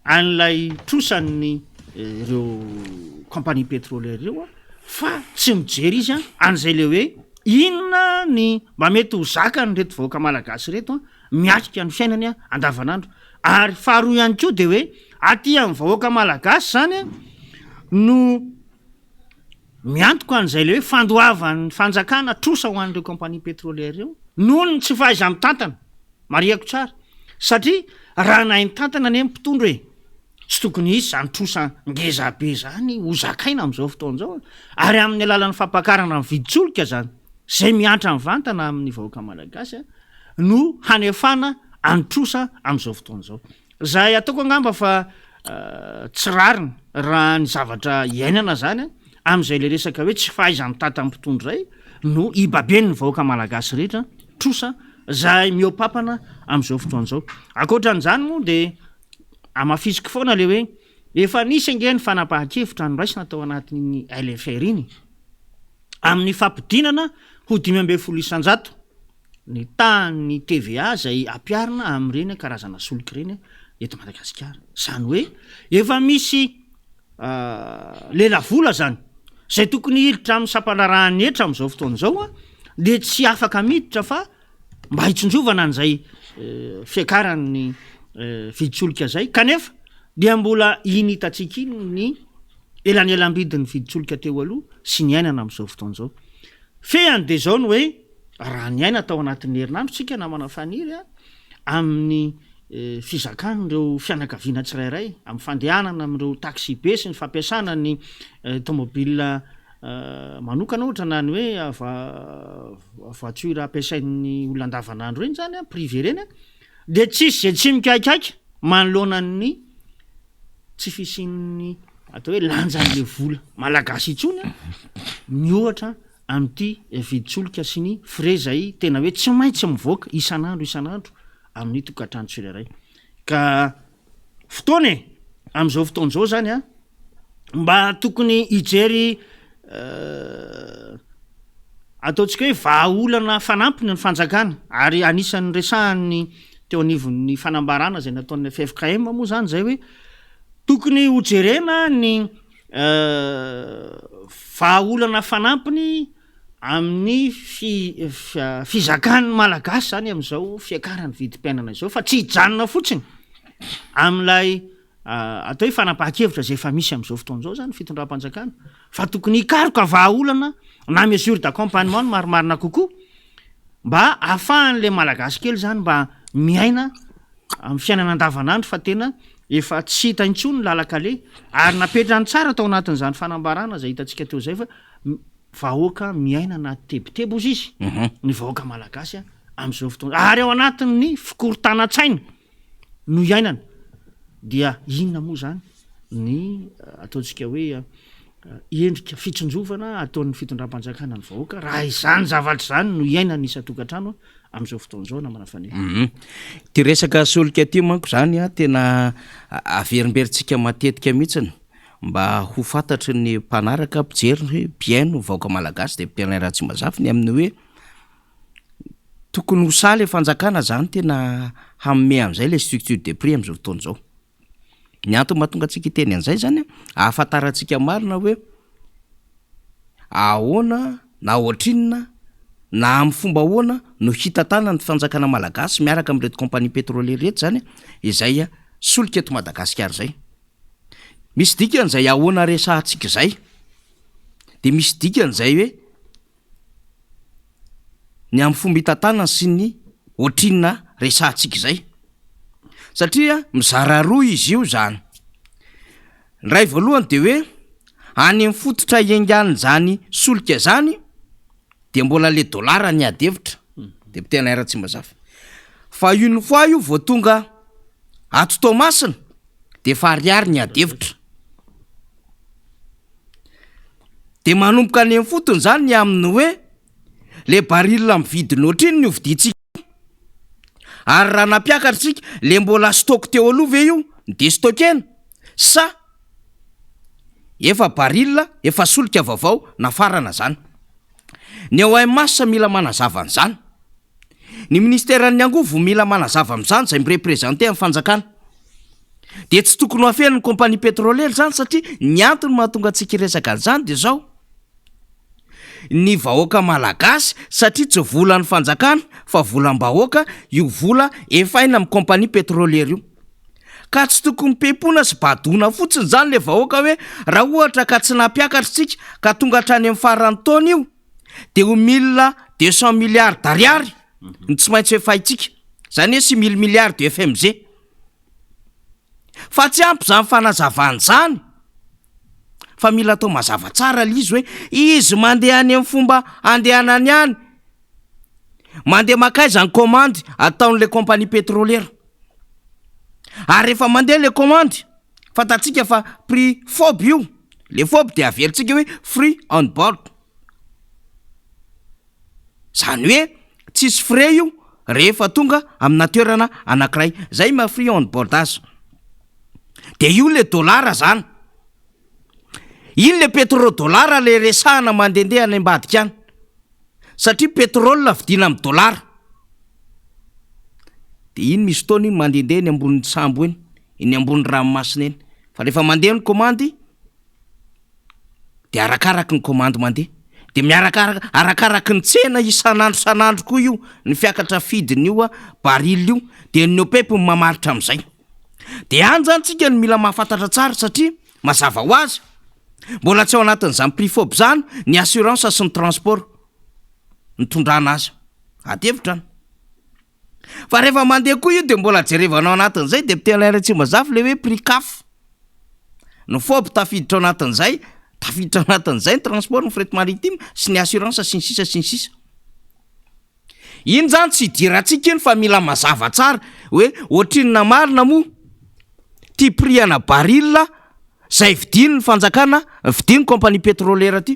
an'ilay trosan'ny ireo compagnie pétrolière ireo a fa tsy mijery izy a an'izay le hoe inona ny mba mety ho zakan'ireto vahoaka malagasy ireto a miatrika ny fiainany andavanandro. Ary faharoa ihany koa dia hoe aty amin'ny vahoaka malagasy izany no miantoka an'izay ilay hoe fandoavan'ny fanjakana trosa ho an'ireo compagnie pétrolière ireo noho ny tsy fahaiza-mitantana. Marihako tsara satria raha nahay nitantana anie ny mpitondra e, tsy tokony hisy izany trosa ngeza be izany ho zakaina amin'izao fotoana izao ary amin'ny alalan'ny fampakarana ny vidin-tsolika izany izay miantra mivantana amin'ny vahoaka malagasy no hanefana any trosa amin'izao fotoana izao. Izay ataoko angamba fa tsy rariny raha ny zavatra iainana izany amin'izay ilay resaka hoe tsy fahaiza-mitantan'ny mpitondra izay no ibaben'ny vahoaka malagasy rehetra trosa izay mihoa-papana amin'izao fotoana izao. Ankoatran'izany moa dia hamafisiko foana ilay hoe efa nisy ange ny fanapahan-kevitra noraisina tao anatin'iny LFR iny amin'ny fampidinana ho 15% ny tahan'ny TVA izay ampiharina amin'ireny karazana solika ireny eto Madagasikara. Izany hoe efa misy lelavola izany izay tokony hiditra amin'ny sampandraharahan'ny hetra amin'izao fotoana izao dia tsy afaka miditra fa mba hitsinjovana an'izay fiakaran'ny vidin-tsolika izay kanefa dia mbola iny hitantsika iny ny elanelam-bidin'ny vidin-tsolika teo aloha sy ny iainana amin'izao fotoana izao. Fehiny dia izao ny hoe raha niaina tao anatin'ny herinandro tsika namana Faniry a, amin'ny fizakan'ireo fianakaviana tsirairay, amin'ny fandehanana amin'ireo taxi be sy ny fampiasana ny tomobile manokana ohatra na ny hoe voiture ampiasain'ny olona andavanandro ireny zany a, privé ireny a, dia tsisy izay tsy mikaikaika manoloana ny tsy fisian'ny atao hoe lanjan'le vola malagasy intsony a, miohatra amin'ity vidin-tsolika sy ny frais izay tena hoe tsy maintsy mivoaka isan'andro isan'andro amin'ny tokantrano tsirairay. Ka fotoana e! Amin'izao fotoana izao zany a, mba tokony hijery ataontsika hoe vahaolana fanampiny ny fanjakana ary anisan'ny resahan'ny teo anivon'ny fanambarana izay nataon'ny ffkm moa zany izay hoe tokony hojerena ny Vahaolana fanampiny amin'ny fizakan'ny Malagasy izany amin'izao fiakaran'ny vidim-piainana izao fa tsy hijanona fotsiny amin'ilay atao hoe fanapahan-kevitra izay efa misy amin'izao fotoana izao izany ny fitondram-panjakana fa tokony hikaroka vahaolana na mesure d'accompagnement no marimarina kokoa mba ahafahan'ilay Malagasy kely izany mba miaina amin'ny fiainana andavanandro fa tena efa tsy hita intsony ny lalan-kaleha ary napetrany tsara tao anatin'izany fanambarana izay hitantsika teo izay fa. Vahoaka miaina anaty tebiteby hozy izy, ny vahoaka malagasy amin'izao fotoana ary ao anatin'ny fikorontanan-tsaina no iainana. Dia inona moa izany ny ataontsika hoe endrika fitsinjovana ataon'ny fitondram-panjakana ny vahoaka raha izany zavatra izany no iainan'ny isan-tokantrano amin'izao fotoana izao namana Faniry. Ity resaka solika ity manko izany tena averimberintsika matetika mihitsiny. Mba ho fantatry ny mpanaraka, mpijery, mpihaino, vahoaka malagasy dia Pierre Ratsimbazafy ny amin'ny hoe tokony ho sahy le fanjakana zany tena hanome an'izay le structure de prix amin'izao fotoana izao. Ny antony mahatonga antsika hiteny an'izay zany an, ahafantarantsika marina hoe ahoana na ohatrinona na amin'ny fomba ahoana no hitantanan'ny fanjakana malagasy miaraka amin'ireto compagnie pétrolière ireto zany izay solika eto Madagasikara izay. Misy dikany izay ahoana resahantsika izay, dia misy dikany izay hoe ny amin'ny fomba hitantanana sy ny ohatrinona resahantsika izay. Satria mizara roa izy io izany. Ny iray voalohany dia hoe any amin'ny fototra iaingan'izany solika izany dia mbola le dolara ny ady hevitra, député Alain Ratsimbazafy. Fa une fois io vao tonga ato Toamasina dia efa ariary ny ady hevitra. Dia manomboka any amin'ny fotony izany ny amin'ny hoe le baril amin'ny vidiny ohatrinona io vidintsika io, ary raha nampiakatra isika le mbola stock teo aloha ve io no destockena sa efa baril efa solika vaovao nafarana zany. Ny OMH mila manazava an'izany. Ny ministeran'ny angovo mila manazava amin'izany izay mi-representer amin'ny fanjakana. Dia tsy tokony ho afenin'ny compagnie pétrolière izany satria ny antony mahatonga antsika hiresaka an'izany dia izao, ny vahoaka malagasy satria tsy volan'ny fanjakana fa volam-bahoaka io vola efaina amin'ny compagnie pétrolière io. Ka tsy tokony pepona sy badoana fotsiny izany le vahoaka hoe raha ohatra ka tsy nampiakatra isika ka tonga hatrany amin'ny faran'ny taona io dia ho 1200 milliards d'ariary no tsy maintsy efaintsika, izany hoe 6000 milliards de FMG. Fa tsy ampy izany fanazavana izany fa mila atao mazava tsara le izy hoe izy mandeha any amin'ny fomba andehanany any, mandeha mankaiza ny commande ataon'ilay compagnie pétrolière. Ary rehefa mandeha le commande, fantatsika fa prix fob io, le fob dia averintsika hoe free on board. Zany hoe tsisy frais io rehefa tonga amina toerana anankiray, zay maha free on board azy. De io le dollar zany, iny le petrodollar le resahana mandehandeha any ambadika any, satria petrole vidiana amin'ny dollar. De iny misy fotoana iny mandehandeha eny ambonin'ny sambo eny, eny ambony ranomasina eny, fa rehefa mandeha ny komandy de arakaraky ny komandy mandeha, de miarakaraka arakaraky ny tsena isan'andro isan'andro koa io ny fiakatra fidin'io baril io, de ny OPEP no mamaritra am'zay. De any zany tsika no mila mahafantatra tsara satria mazava ho azy, mbola tsy ao anatin'izany prix fob zany ny assurance sy ny transport nitondrana azy. Ady hevitra an! Fa rehefa mandeha koa io dia mbola jerevana ao anatin'izay député Alain Ratsimbazafy le hoe prix caf. Ny fob tafiditra ao anatin'izay, tafiditra ao anatin'izay ny transport, ny fret maritime sy ny assurance sy ny sisa sy ny sisa. Iny zany tsy idirantsika iny fa mila mazava tsara hoe ohatrinona marina moa ty prix ana baril zay vidian'ny fanjakana, vidian'ny compagnie pétrolière ty,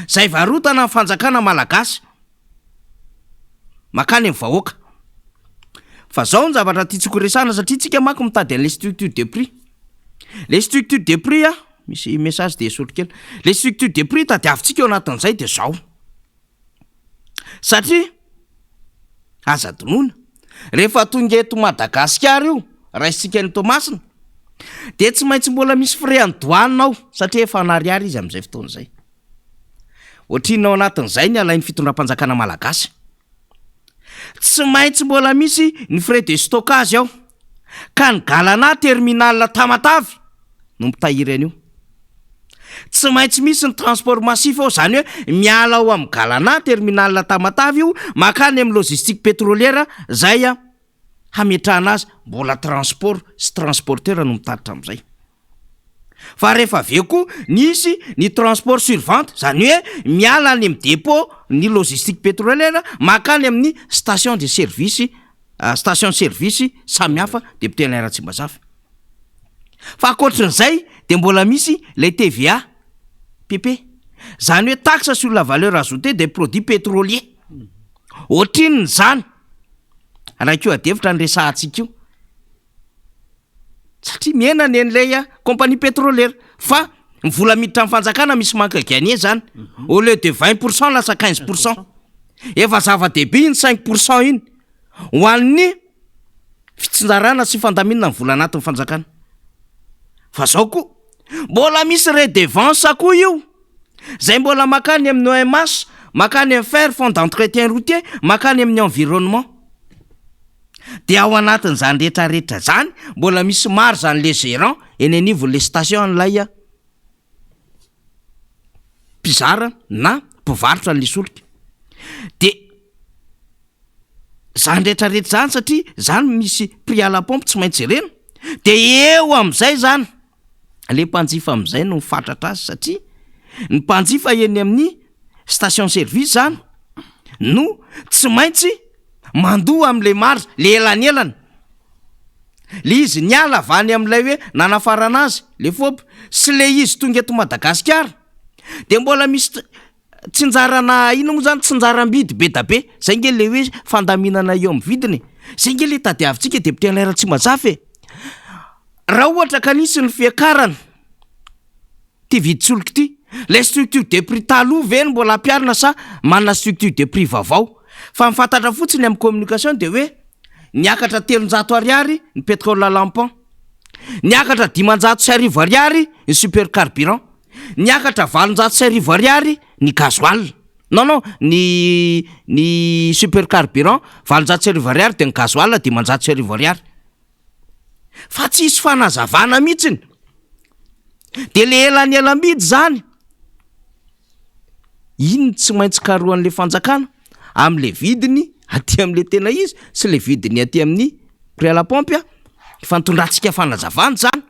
zay varotana ny fanjakana malagasy. Makany amin'ny vahoaka. Fa zao ny zavatra tiantsika ho resahana satria tsika manko mitady an'le structure de prix. Le structure de prix a, misy message de esory kely. Le structure de prix tadiavintsika ao anatin'izay de zao. Satria aza adinoina, rehefa tonga eto Madagasikara io, raisintsika any Toamasina, de tsy maintsy mbola misy frais en douane ao satria efa an'ariary izy amin'izay fotoana izay. Ohatrinona ao anatin'izay ny alain'ny fitondram-panjakana malagasy? Tsy maintsy mbola misy ny frais de stockage ao, ka ny Galana terminal Tamatave no mitahiry an'io. Tsy maintsy misy ny transport massif ao, izany hoe miala ao amin'ny Galana terminal Tamatave io mankany amin'ny logistique pétrolière izay hametrahana azy, mbola transport sy transporteur no mitatitra amin'izay. Fa rehefa avy eo koa nisy ny transport sur vente, zany hoe miala any amin'ny dépôt ny logistique pétrolière mankany amin'ny station de service, station service samihafa député Alain Ratsimbazafy. Fa ankoatrin'izay dia mbola misy ilay TVA, PP, zany hoe taxe sur la valeur ajoutée des produits pétroliers. Ohatrinona izany? Raha koa adihevitra ny resahantsika io. Satria mihena ny an'ilay compagnie pétrolière fa ny vola miditra amin'ny fanjakana misy manque à gagner zany. Au lieu de 20% lasa 15%. Efa zava-dehibe iny 5% iny ho an'ny fitsinjarana sy fandaminana ny vola anatin'ny fanjakana. Fa zao koa, mbola misy redevance koa io, zay mbola makany amin'ny OMH, makany amin'ny fer, fonds d'entretien routier, makany amin'ny environnement. Dia ao anatin'izany rehetrarehetra zany, mbola misy marge an'le gérant eny anivon'le station an'ilay mpizara na mpivarotra an'le solika. De zany rehetrarehetra zany satria zany misy prix à la pompe tsy maintsy jerena, de eo am'izay zany le mpanjifa am'izay no mifatratra azy satria ny mpanjifa eny amin'ny station service zany no tsy maintsy mandoa am'le marge, le elanelana. Le izy niala avy any am'ilay hoe nanafarana azy le FOB sy le izy tonga eto Madagasikara de mbola misy tsinjarana inona moa zany, tsinjaram-bidy be da be, zay nge le hoe fandaminana eo amin'ny vidiny e, zay nge le tadiavintsika député Alain Ratsimbazafy e. Raha ohatra ka nisy ny fiakarana ty vidin-tsolika ty, le structure de prix taloha ve no mbola ampiharina sa manana structure de prix vaovao? Fa ny fantatra fotsiny amin'ny communication de hoe niakatra 300 ariary ny pétrole lampant, niakatra 1500 ariary ny super carburant, niakatra 1800 ariary ny gasoil, non non, ny super carburant 1800 ariary de ny gasoil 1500 ariary. Fa tsisy fanazavana mihitsiny. De le elanelam-bidy zany, iny tsy maintsy karohan'le fanjakana am'le vidiny aty am'le tena izy sy le vidiny aty amin'ny prix à la pompe a, efa nitondrantsika fanazavana zany.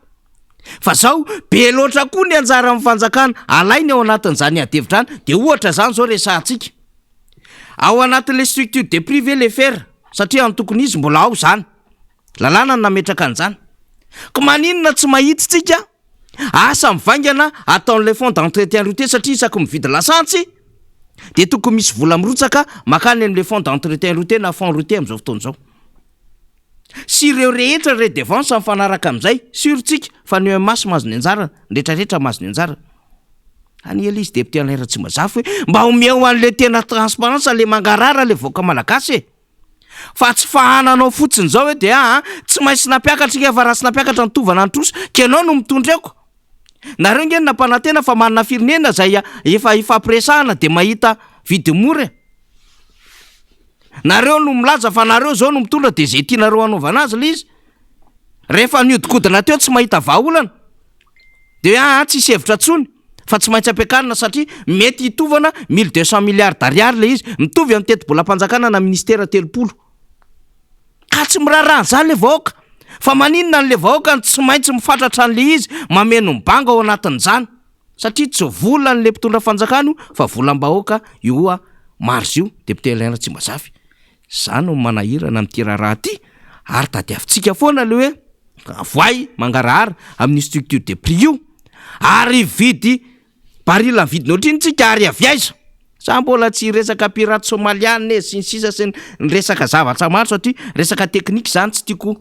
Fa zao be loatra koa ny anjaran'ny fanjakana alainy ao anatin'izany adihevitra any, de ohatra zany zao resahantsika. Ao anatin'le structure de prix ve le fer? Satria ny tokony izy mbola ao zany. Lalàna no nametraka an'izany. Ko maninona tsy mahitsy tsika asa mivaingana ataon'ilay fonds d'entretien routier satria isaky mividy lasantsy de tokony misy vola mirotsaka makany amin'ilay fonds d'entretien routier na fonds routier amin'izao fotoana izao. Sy ireo rehetra redevance mifanaraka amin'izay, sûr tsika fa ny OMH mahazo ny anjarany, ny rehetrarehetra mahazo ny anjarany. Any ela izy député Alain Ratsimbazafy hoe mba omeo an'ilay tena transparence le mangarahara le vahoaka malagasy e. Fa tsy fahananao fotsiny izao hoe de aa tsy maintsy nampiakatra ika fa raha tsy nampiakatra ny tovana ny trosa ka ianao no mitondra eo ko. Nareo nge no nampanantena fa manana firenena izay efa ifampiresahana de mahita vidiny mora e. Nareo no milaza fa nareo izao no mitondra de izay tianareo hanaovana azy le izy. Rehefa niodikodina teo tsy mahita vahaolana de hoe aa tsisy hevitra intsony fa tsy maintsy ampiakarina satria mety hitovana 1200 milliards d'ariary le izy, mitovy amin'ny tetibolam-panjakana na ministera 30. Ka tsy miraharaha an'izany le vahoaka. Fa maninona an'le vahoaka no tsy maintsy mifatratra an'le izy, mameno ny banga ao anatin'izany? Satria tsy volan'le mpitondra fanjakana io fa volam-bahoaka io marge io, député Alain Ratsimbazafy. Zany no manahirana amin'ity raharaha ity ary tadiavintsika foana le hoe avoay mangarahara amin'io structure de prix io ary hividy baril ny vidiny ohatr'iny tsika ary avy aiza? Za mbola tsy hiresaka pirate somaliana e sy ny sisa sy ny resaka zavatra maro satria resaka teknika zany tsy tiako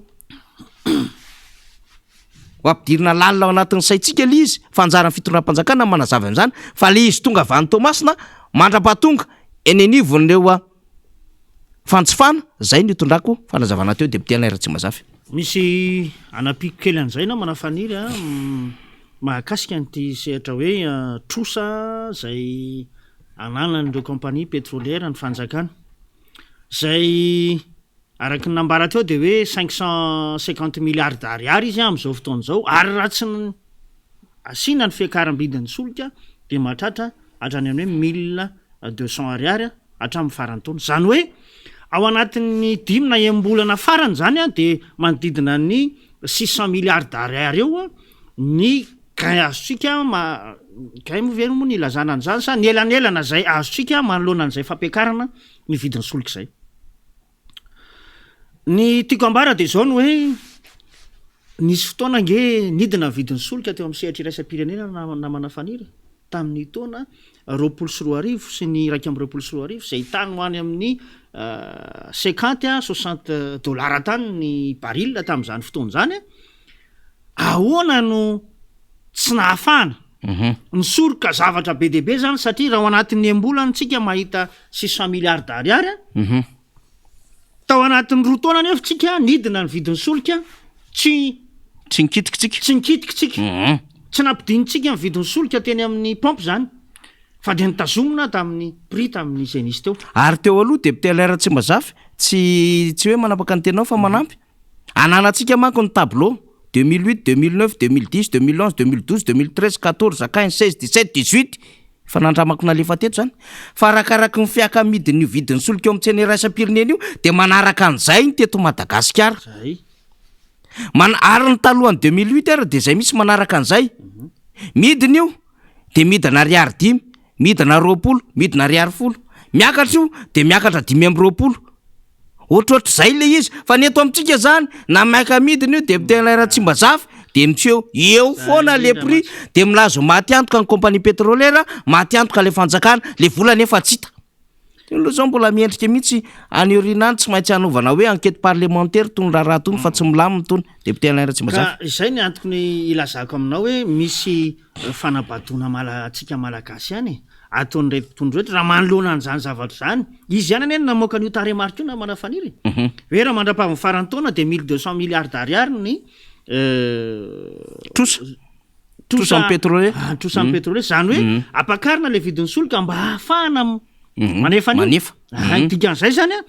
ho ampidirina lalina ao anatin'ny saintsika le izy fa anjaran'ny fitondram-panjakana ny manazava an'izany fa le izy tonga avy any Toamasina mandra-pahatonga eny anivon'ireo Fanjifana, zay no itondrako fanazavana teo député Alain Ratsimbazafy. Misy anampiako kely an'izay namana Faniry a, mahakasika an'ity sehatra hoe trosa izay ananan'ireo compagnie pétrolière ny fanjakana. Izay araka ny nambara teo dia hoe 550 milliards d'ariary izy amin'izao fotoana izao ary raha tsy asiana ny fiakaram-bidin'ny solika dia mahatratra hatrany amin'ny hoe 1200 ariary hatramin'ny faran'ny taona. Izany hoe ao anatin'ny dimy na enim-bolana farany izany dia manodidina ny 600 milliards d'ariary eo ny. gain azontsika ma- gain moa ve moa ny ilazana an'izany sa ny elanelana izay azontsika manoloana an'izay fampiakarana ny vidin'ny solika izay. Ny tiako ambara dia izao ny hoe nisy fotoana ange nidina ny vidin'ny solika teo amin'ny sehatra iraisam-pirenena namana Faniry e, tamin'ny taona 2020 sy ny 2021 izay tany ho any amin'ny cinquante à soixante dollars tany ny baril tamin'izany fotoana izany. Ahoana no tsy nahafahana nisoroka zavatra be dia be izany satria raha ao anatin'ny enim-bolana tsika mahita six cent milliards d'ariary a, tao anatin'ny 2 taona anefa tsika nidina ny vidin'ny solika, tsy Tsy nikitika tsika. Tsy nikitika tsika. Tsy nampidinitsika ny vidin'ny solika teny amin'ny pompe izany fa dia nitazomina tamin'ny prix tamin'izay nisy teo. Ary teo aloha député Alain Ratsimbazafy tsy tsy hoe manapaka ny teninao fa manampy. Ananantsika manko ny tableau, 2008, 2009, 2010, 2011, 2012, 2013, 14, 15, 16, 17, 18, efa nandramako nalefa teto zany, fa arakaraky ny fiaka-midin'io vidin'ny solika eo amin'ny tsena iraisam-pirenena io dia manaraka an'izay ny teto Madagasikara. Zay. Man- ary ny talohan'ny 2008 ary dia zay mihitsy manaraka an'izay. Midina io dia midina ariary dimy, midina 20, midina ariary folo. Miakatra io dia miakatra 25. Ohatrohatr'izay ilay izy, fa ny eto amintsika zany na maika amidiny io député Alain Ratsimbazafy de miseho eo foana le prix de milaza ho maty antoka ny compagnie pétrolière, maty antoka le fanjakana, le vola nefa tsy hita. Io aloha zao mbola miendrika mihitsy any aoriana any tsy maintsy hanaovana hoe enquête parlementaire tony raharaha tony fa tsy milamina tony député Alain Ratsimbazafy. Ka izay ny antony ilazako aminao hoe misy fanabadoana mala antsika malagasy ihany e. ataon'ireto mpitondra ireto raha manoloana an'izany zavatra izany. Izy ihany anie no namoaka an'io tarehimarika io namana Faniry e. Hoe raha mandrapavin'ny faran'ny taona dia mille deux cents milliards d'ariary ny Trosa. Trosa amin'ny pétrolier. Ah, trosa amin'ny pétrolier. Izany hoe ampakarina ilay vidin'ny solika mba hahafahana manefa an'io. Manefa. Ah, ny dikan'izay izany an,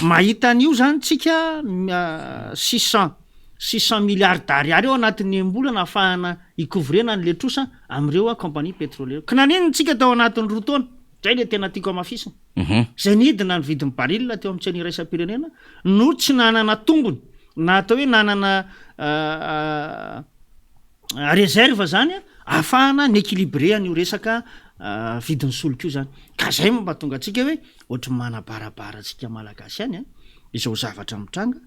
mahita an'io izany tsika 600 600 milliards d'ariary eo anatin'ny enim-bolana ahafahana hi-couvrir-na an'ilay trosa amin'ireo compagnie pétrolière. Ka naninona tsika tao anatin'ny 2 taona? Izay ilay tena tiako hamafisina. Izay nidina ny vidin'ny baril teo amin'ny tsena iraisam-pirenena no tsy nanana tombony na atao hoe nanana réserve izany ahafahana ni-équilibrer an'io resaka vidin'ny solika io izany. Ka izay no mahatonga antsika hoe ohatry ny manabarabara antsika Malagasy ihany izao zavatra mitranga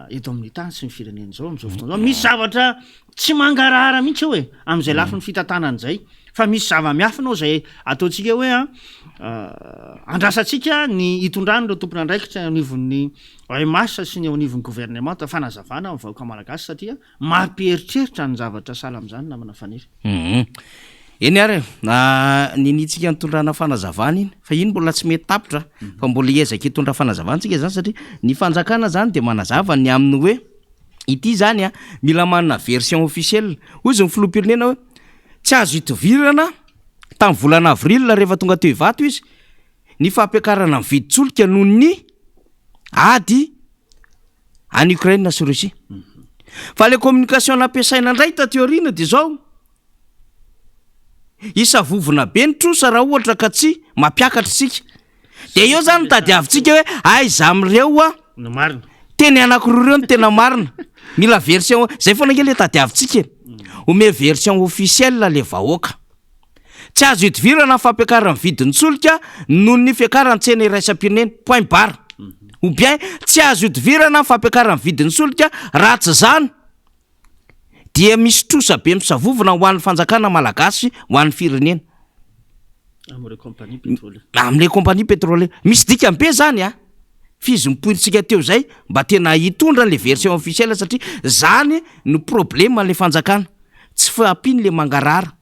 eto amin'ny tany sy ny firenena izao amin'izao fotoana izao. Misy zavatra Tsy mangarahara mihitsy eo e, amin'izay lafiny fitantanana izay, fa misy zava-miafina ao izay ataontsika hoe an, andrasantsika ny hitondran'ireo tompon'andraikitra eo anivon'ny OMH sy ny eo anivon'ny governemanta fanazavana amin'ny vahoaka malagasy satria mampieritreritra ny zavatra sahala amin'izany namana Faniry. Hum. Eny ary e, niniantsika nitondrana fanazavana iny, fa iny mbola tsy mety tapitra fa mbola hiezaka hitondra fanazavana tsika izany satria ny fanjakana izany dia manazava ny amin'ny hoe Ity izany a, mila manana version officielle. Hoy izy ny filoham-pirenena hoe tsy azo itovirana tamin'ny volana avril rehefa tonga teo Ivato izy ny fampiakarana ny vidin-tsolika noho ny ady any Ukraine sy Russie. Fa le communication nampiasaina indray taty aoriana dia izao, Hisavovona be ny trosa raha ohatra ka tsy mampiakatra isika. Dia eo zany no tadiavintsika hoe aiza amin'ireo hoa No marina. Teny anankiroa ireo no tena marina. Mila version, zay foana ange le tadiavintsika e. Omeo version officielle le vahoaka. Tsy azo idivirana ny fampiakaran'ny vidin-tsolika noho ny fiakaran'ny tsena iraisam-pirenena. Point barre. Ou bien tsy azo idivirana ny fampiakaran'ny vidin'ny solika raha tsy izany dia misy trosa be misavovona ho an'ny fanjakana malagasy ho an'ny firenena. Amin'ireo compagnie pétrolière. Amin'ilay compagnie pétrolière. Misy dikany be zany a! F'izy nipoirintsika teo zay mba tena hitondra an'ilay version officielle satria zany no problème an'ilay fanjakana. Tsy fahampiany le mangarahara.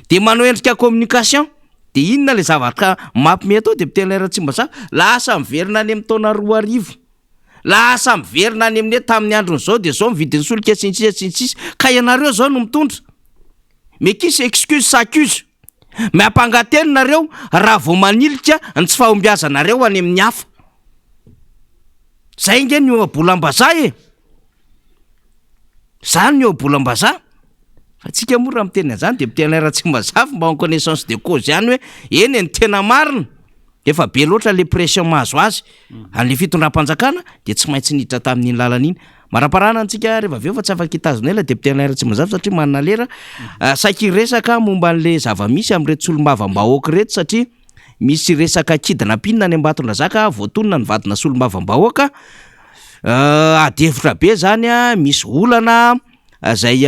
Dia manao endrika communication. Dia inona ilay zavatra mampime atao député Alain Ratsimbazafy? Lasa miverina any amin'ny taona 2000. Lasa miverina any amin'ny hoe tamin'ny andron'izao dia izao ny vidin'ny solika sy ny sisa sy ny sisa. Ka ianareo izao no mitondra. Mais qui s'excuse s'accuse. Miampanga teny nareo raha vao manilika ny tsy fahombiazanareo any amin'ny hafa. Zay nge ny ohabolam-bazaha e! Zany ny ohabolam-bazaha. Fa tsika moa raha miteny an'izany dia miteny Ratsimbazafy mba en connaissance de cause ihany hoe eny e ny tena marina. Efa be loatra le pression mahazo azy an'le fitondram-panjakana dia tsy maintsy niditra tamin'iny lalana iny. Maraparana antsika rehefa avy eo fa tsy afaka hitazona ela député Alain Ratsimandrava satria manana lera. Saiky hiresaka momba an'le zava-misy amin'ireto solombavambahoaka ireto satria misy resaka kidnapping any Ambatondrazaka, voatonona ny vadina solombavambahoaka. Ady hevitra be zany, misy olana. Izay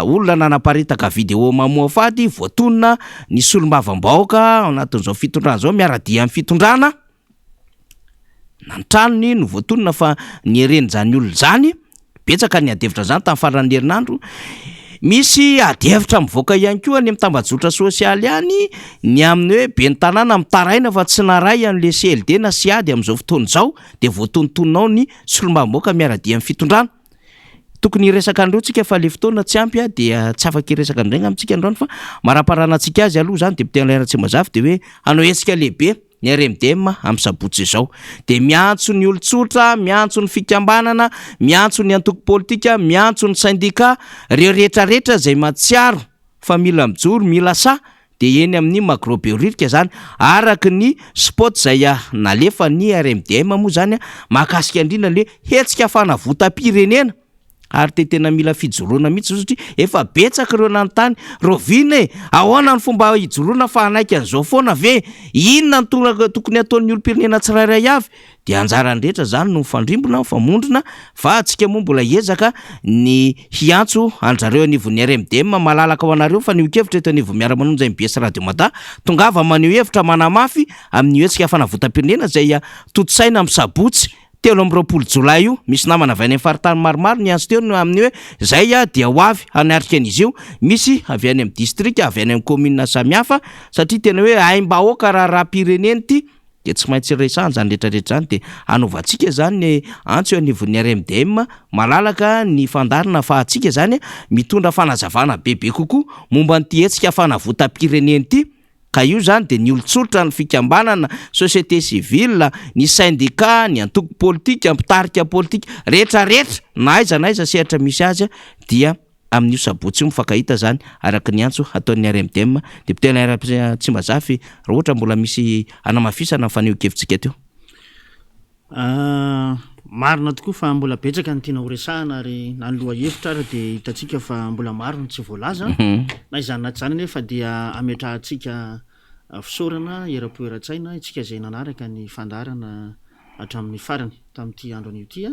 olona nanaparitaka vidéo mamoafady voatonona ny solombavambahoaka ao anatin'izao fitondrana izao miara-dia amin'ny fitondrana, na ny tranony no voatonona fa nieren'izany olona izany, betsaka ny adihevitra izany tamin'ny faran'ny herinandro, misy adihevitra mivoaka ihany koa any amin'ny tambajotra sosialy any ny amin'ny hoe ben'ny tanàna mitaraina fa tsy naray an'ilay CLD na CIAD amin'izao fotoana izao dia voatonontonona ao ny solombavambahoaka miara-dia amin'ny fitondrana. Tokony hiresaka an'ireo tsika fa le fotoana tsy ampy dia tsy afaka hiresaka an'ireny angamba tsika androany fa maraparana antsika azy aloha zany député Alain Ratsimbazafy dia hoe hanao hetsika lehibe ny RMDM amin'ny sabotsy izao. Dia miantso ny olon-tsotra, miantso ny fikambanana, miantso ny antoko politika, miantso ny sendika, ireo rehetrarehetra izay mahatsiaro fa mila mijoro, mila sahy dia eny amin'ny Magro Behoririka izany, araka ny spot izay nalefan'ny RMDM moa izany mahakasika indrindra ny hoe hetsika fanavotam-pirenena ary dia tena mila fijoroana mihitsy izao satria efa betsaka ireo nanontany rahoviana e, ahoana ny fomba hijoroana fa hanaiky an'izao foana ve, inona no tokony hataon'ny olom-pirenena tsirairay avy? Dia anjaran'ny rehetra izany no mifandrimbona, mifamondrona, fa antsika moa mbola hiezaka ny hiantso an-dry zareo anivon'ny RMDM malalaka ho anareo fanehoan-kevitra eto anivon'ny Miara-manonja mbs Radio Mada. Tongava maneho hevitra manamafy amin'io hetsika fanavotam-pirenena izay tontosaina amin'ny sabotsy 23 jolay io. Misy namana avy any amin'ny faritany maromaro niantso teo ny amin'ny hoe izay dia ho avy hanatrika an'izy io. Misy avy any amin'ny distrika, avy any amin'ny kaominina samihafa satria tena hoe aim-bahoaka raharaham-pirenena ity. Dia tsy maintsy resahana izany rehetra rehetra izany dia hanaovantsika izany ny antso eo anivon'ny RMDM malalaka ny fandaharana ahafahantsika izany mitondra fanazavana bebe kokoa momba an'ity hetsika fanavotam-pirenena ity ka io izany dia ny olon-tsotra, ny fikambanana, société civile, ny syndicat, ny antoko politika, mpitarika politika, rehetra rehetra na aiza na aiza sehatra misy azy dia Amin'io sabotsy io mifankahita izany araka ny antso hataon'ny RMDM. Député Alain Ratsimbazafy, raha ohatra mbola misy hanamafisana ny fanehoan-kevitsika teo. Marina tokoa fa mbola betsaka ny tiana horesahana ary na ny lohahevitra ary dia hitantsika fa mbola maro ny tsy voalaza. Na izany na tsy izany anefa dia ametrahantsika fisaorana eram-po eran-tsaina isika izay nanaraka ny fandaharana hatramin'ny farany tamin'ity andro anio ity.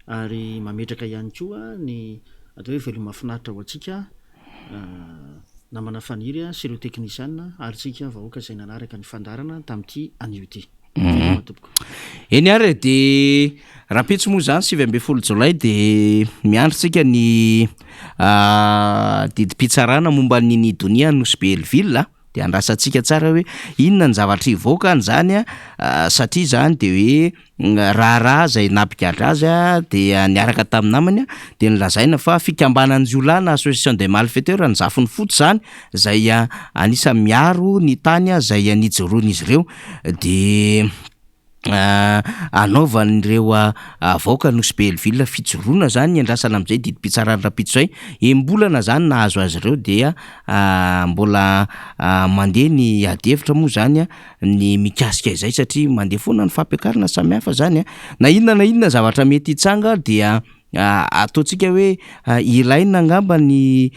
ary mametraka ihany koa ny atao hoe veloma finaritra ho antsika namana Faniry sy ireo teknisiana ary tsika vahoaka izay nanaraka ny fandaharana tamin'ity anio ity. Veloma tompoko. Eny ary e, dia rahampitso moa izany 19 jolay dia miandry tsika ny didim-pitsarana momba ny Nidonia Nosy Be Hellville a. Dia andrasantsika tsara hoe inona ny zavatra hivoaka any izany a, satria izany dia hoe raharaha izay nampigadra azy dia niaraka tamin'ny namany dia nolazaina fa fikambanan-jiolahy na association des malfaiteurs ny Zafin'ny Fotsy izany izay anisan'ny miaro ny tany izay nijoroan'izy ireo dia hanaovan'ireo vahoaka Nosy Be Hellville fijoroana izany ny andrasana amin'izay didim-pitsarana rahampitso izay, enim-bolana izany nahazo azy ireo dia mbola mandeha ny adihevitra moa izany ny mikasika izay satria mandeha foana ny fampiakarana samihafa izany an, na inona na inona zavatra mety hitranga dia ataontsika hoe ilaina angamba ny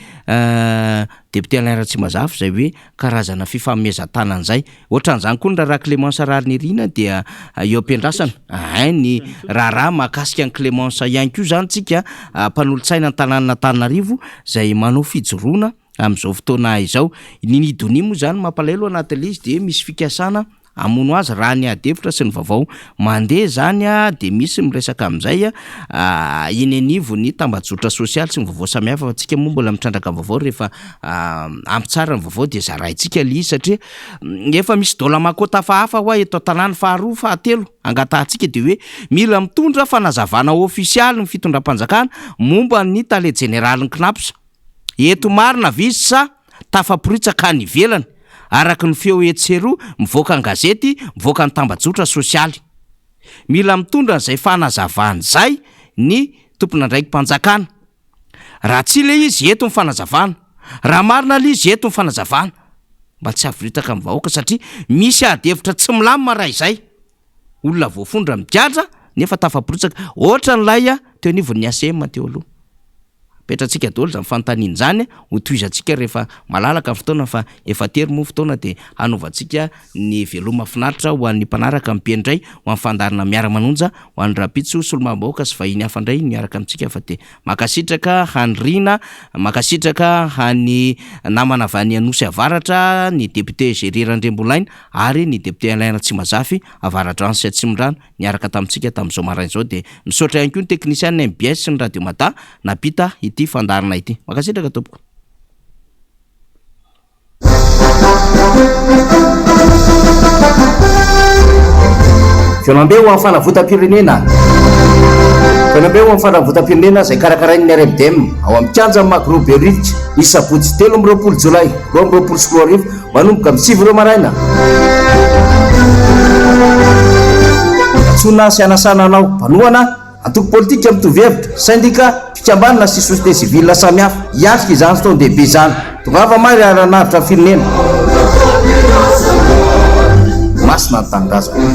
député Alain Ratsimbazafy izay hoe karazana fifanomezan-tanana izay, ohatran'izany koa ny raharaha Clémence Raharinirina dia eo am-piandrasana ein ny raharaha mahakasika an'i Clémence ihany koa izany tsika mpanolotsaina ny tanànan'Antananarivo izay manao fijoroana amin'izao fotoana izao. Ny Nidonia moa izany mampalahelo anatin'ilay izy dia misy fikasana hamono azy raha ny ady hevitra sy ny vaovao mandeha izany dia misy miresaka amin'izay eny anivon'ny tambajotra sosialy sy ny vaovao samihafa fa tsika moa mbola mitrandraka vaovao rehefa ampy tsara ny vaovao dia zaraintsika ilay izy satria efa misy dôla-makôta hafahafa hoa eto an-tanàna faharoa fahatelo angatahantsika dia hoe mila mitondra fanazavana ofisialy ny fitondram-panjakana momba ny tale jeneralin'ny Cnaps Eto marina ve izy sa tafaporitsaka any ivelany araka ny feo etsy sy eroa mivoaka an-gazety, mivoaka ny tambajotra sosialy? Mila mitondra an'izay fanazavana izay ny tompon'andraiki-panjakana. Raha tsia ilay izy, eto ny fanazavana. Raha marina ilay izy, eto ny fanazavana. Mba tsy havoritaka amin'ny vahoaka satria misy ady hevitra tsy milamina raha izay. Olona voafondra migadra nefa tafaporitsaka. Ohatran'ilay teo anivon'ny ACM teo aloha. Apetratsika daholo izany fanontaniana izany, hotohizantsika rehefa malalaka ny fotoana fa efa tery moa ny fotoana dia hanovantsika ny veloma finaritra ho an'ny mpanaraka ny mpihaino indray ho an'ny fandaharana miara-manonja ho an'ny rahampitso solombavambahoaka sy vahiny hafa indray miaraka amintsika fa dia mankasitraka an'i Rina, mankasitraka an'i namana avy any Anosy Avaratra, ny député Géry Randriambolaina ary ny député Alain Ratsimazafy Avaradrano sy Atsimondrano niaraka tamintsika tamin'izao maraina izao dia misaotra ihany koa ny teknisianina mbs sy ny Radio Mada nampita ity fandaharana ity. Mankasitraka tompoko. Fihaonambe ho amin'ny fanavotam-pirenena Fihaonambe ho amin'ny fanavotam-pirenena izay karakarain'ny RMDM ao amin'ny kianjan'ny Magro Behoririka ny sabotsy 23 jolay 2022 Manomboka amin'ny 9 ora maraina. Antsoina sy anasana anao mpanohana, antoko politika mitovy hevitra, sendika, fikambanana sy société civile samihafa hiatrika izany fotoan-dehibe izany. Tongava may ary hanavotra ny firenena. Masina ny tanindrazana.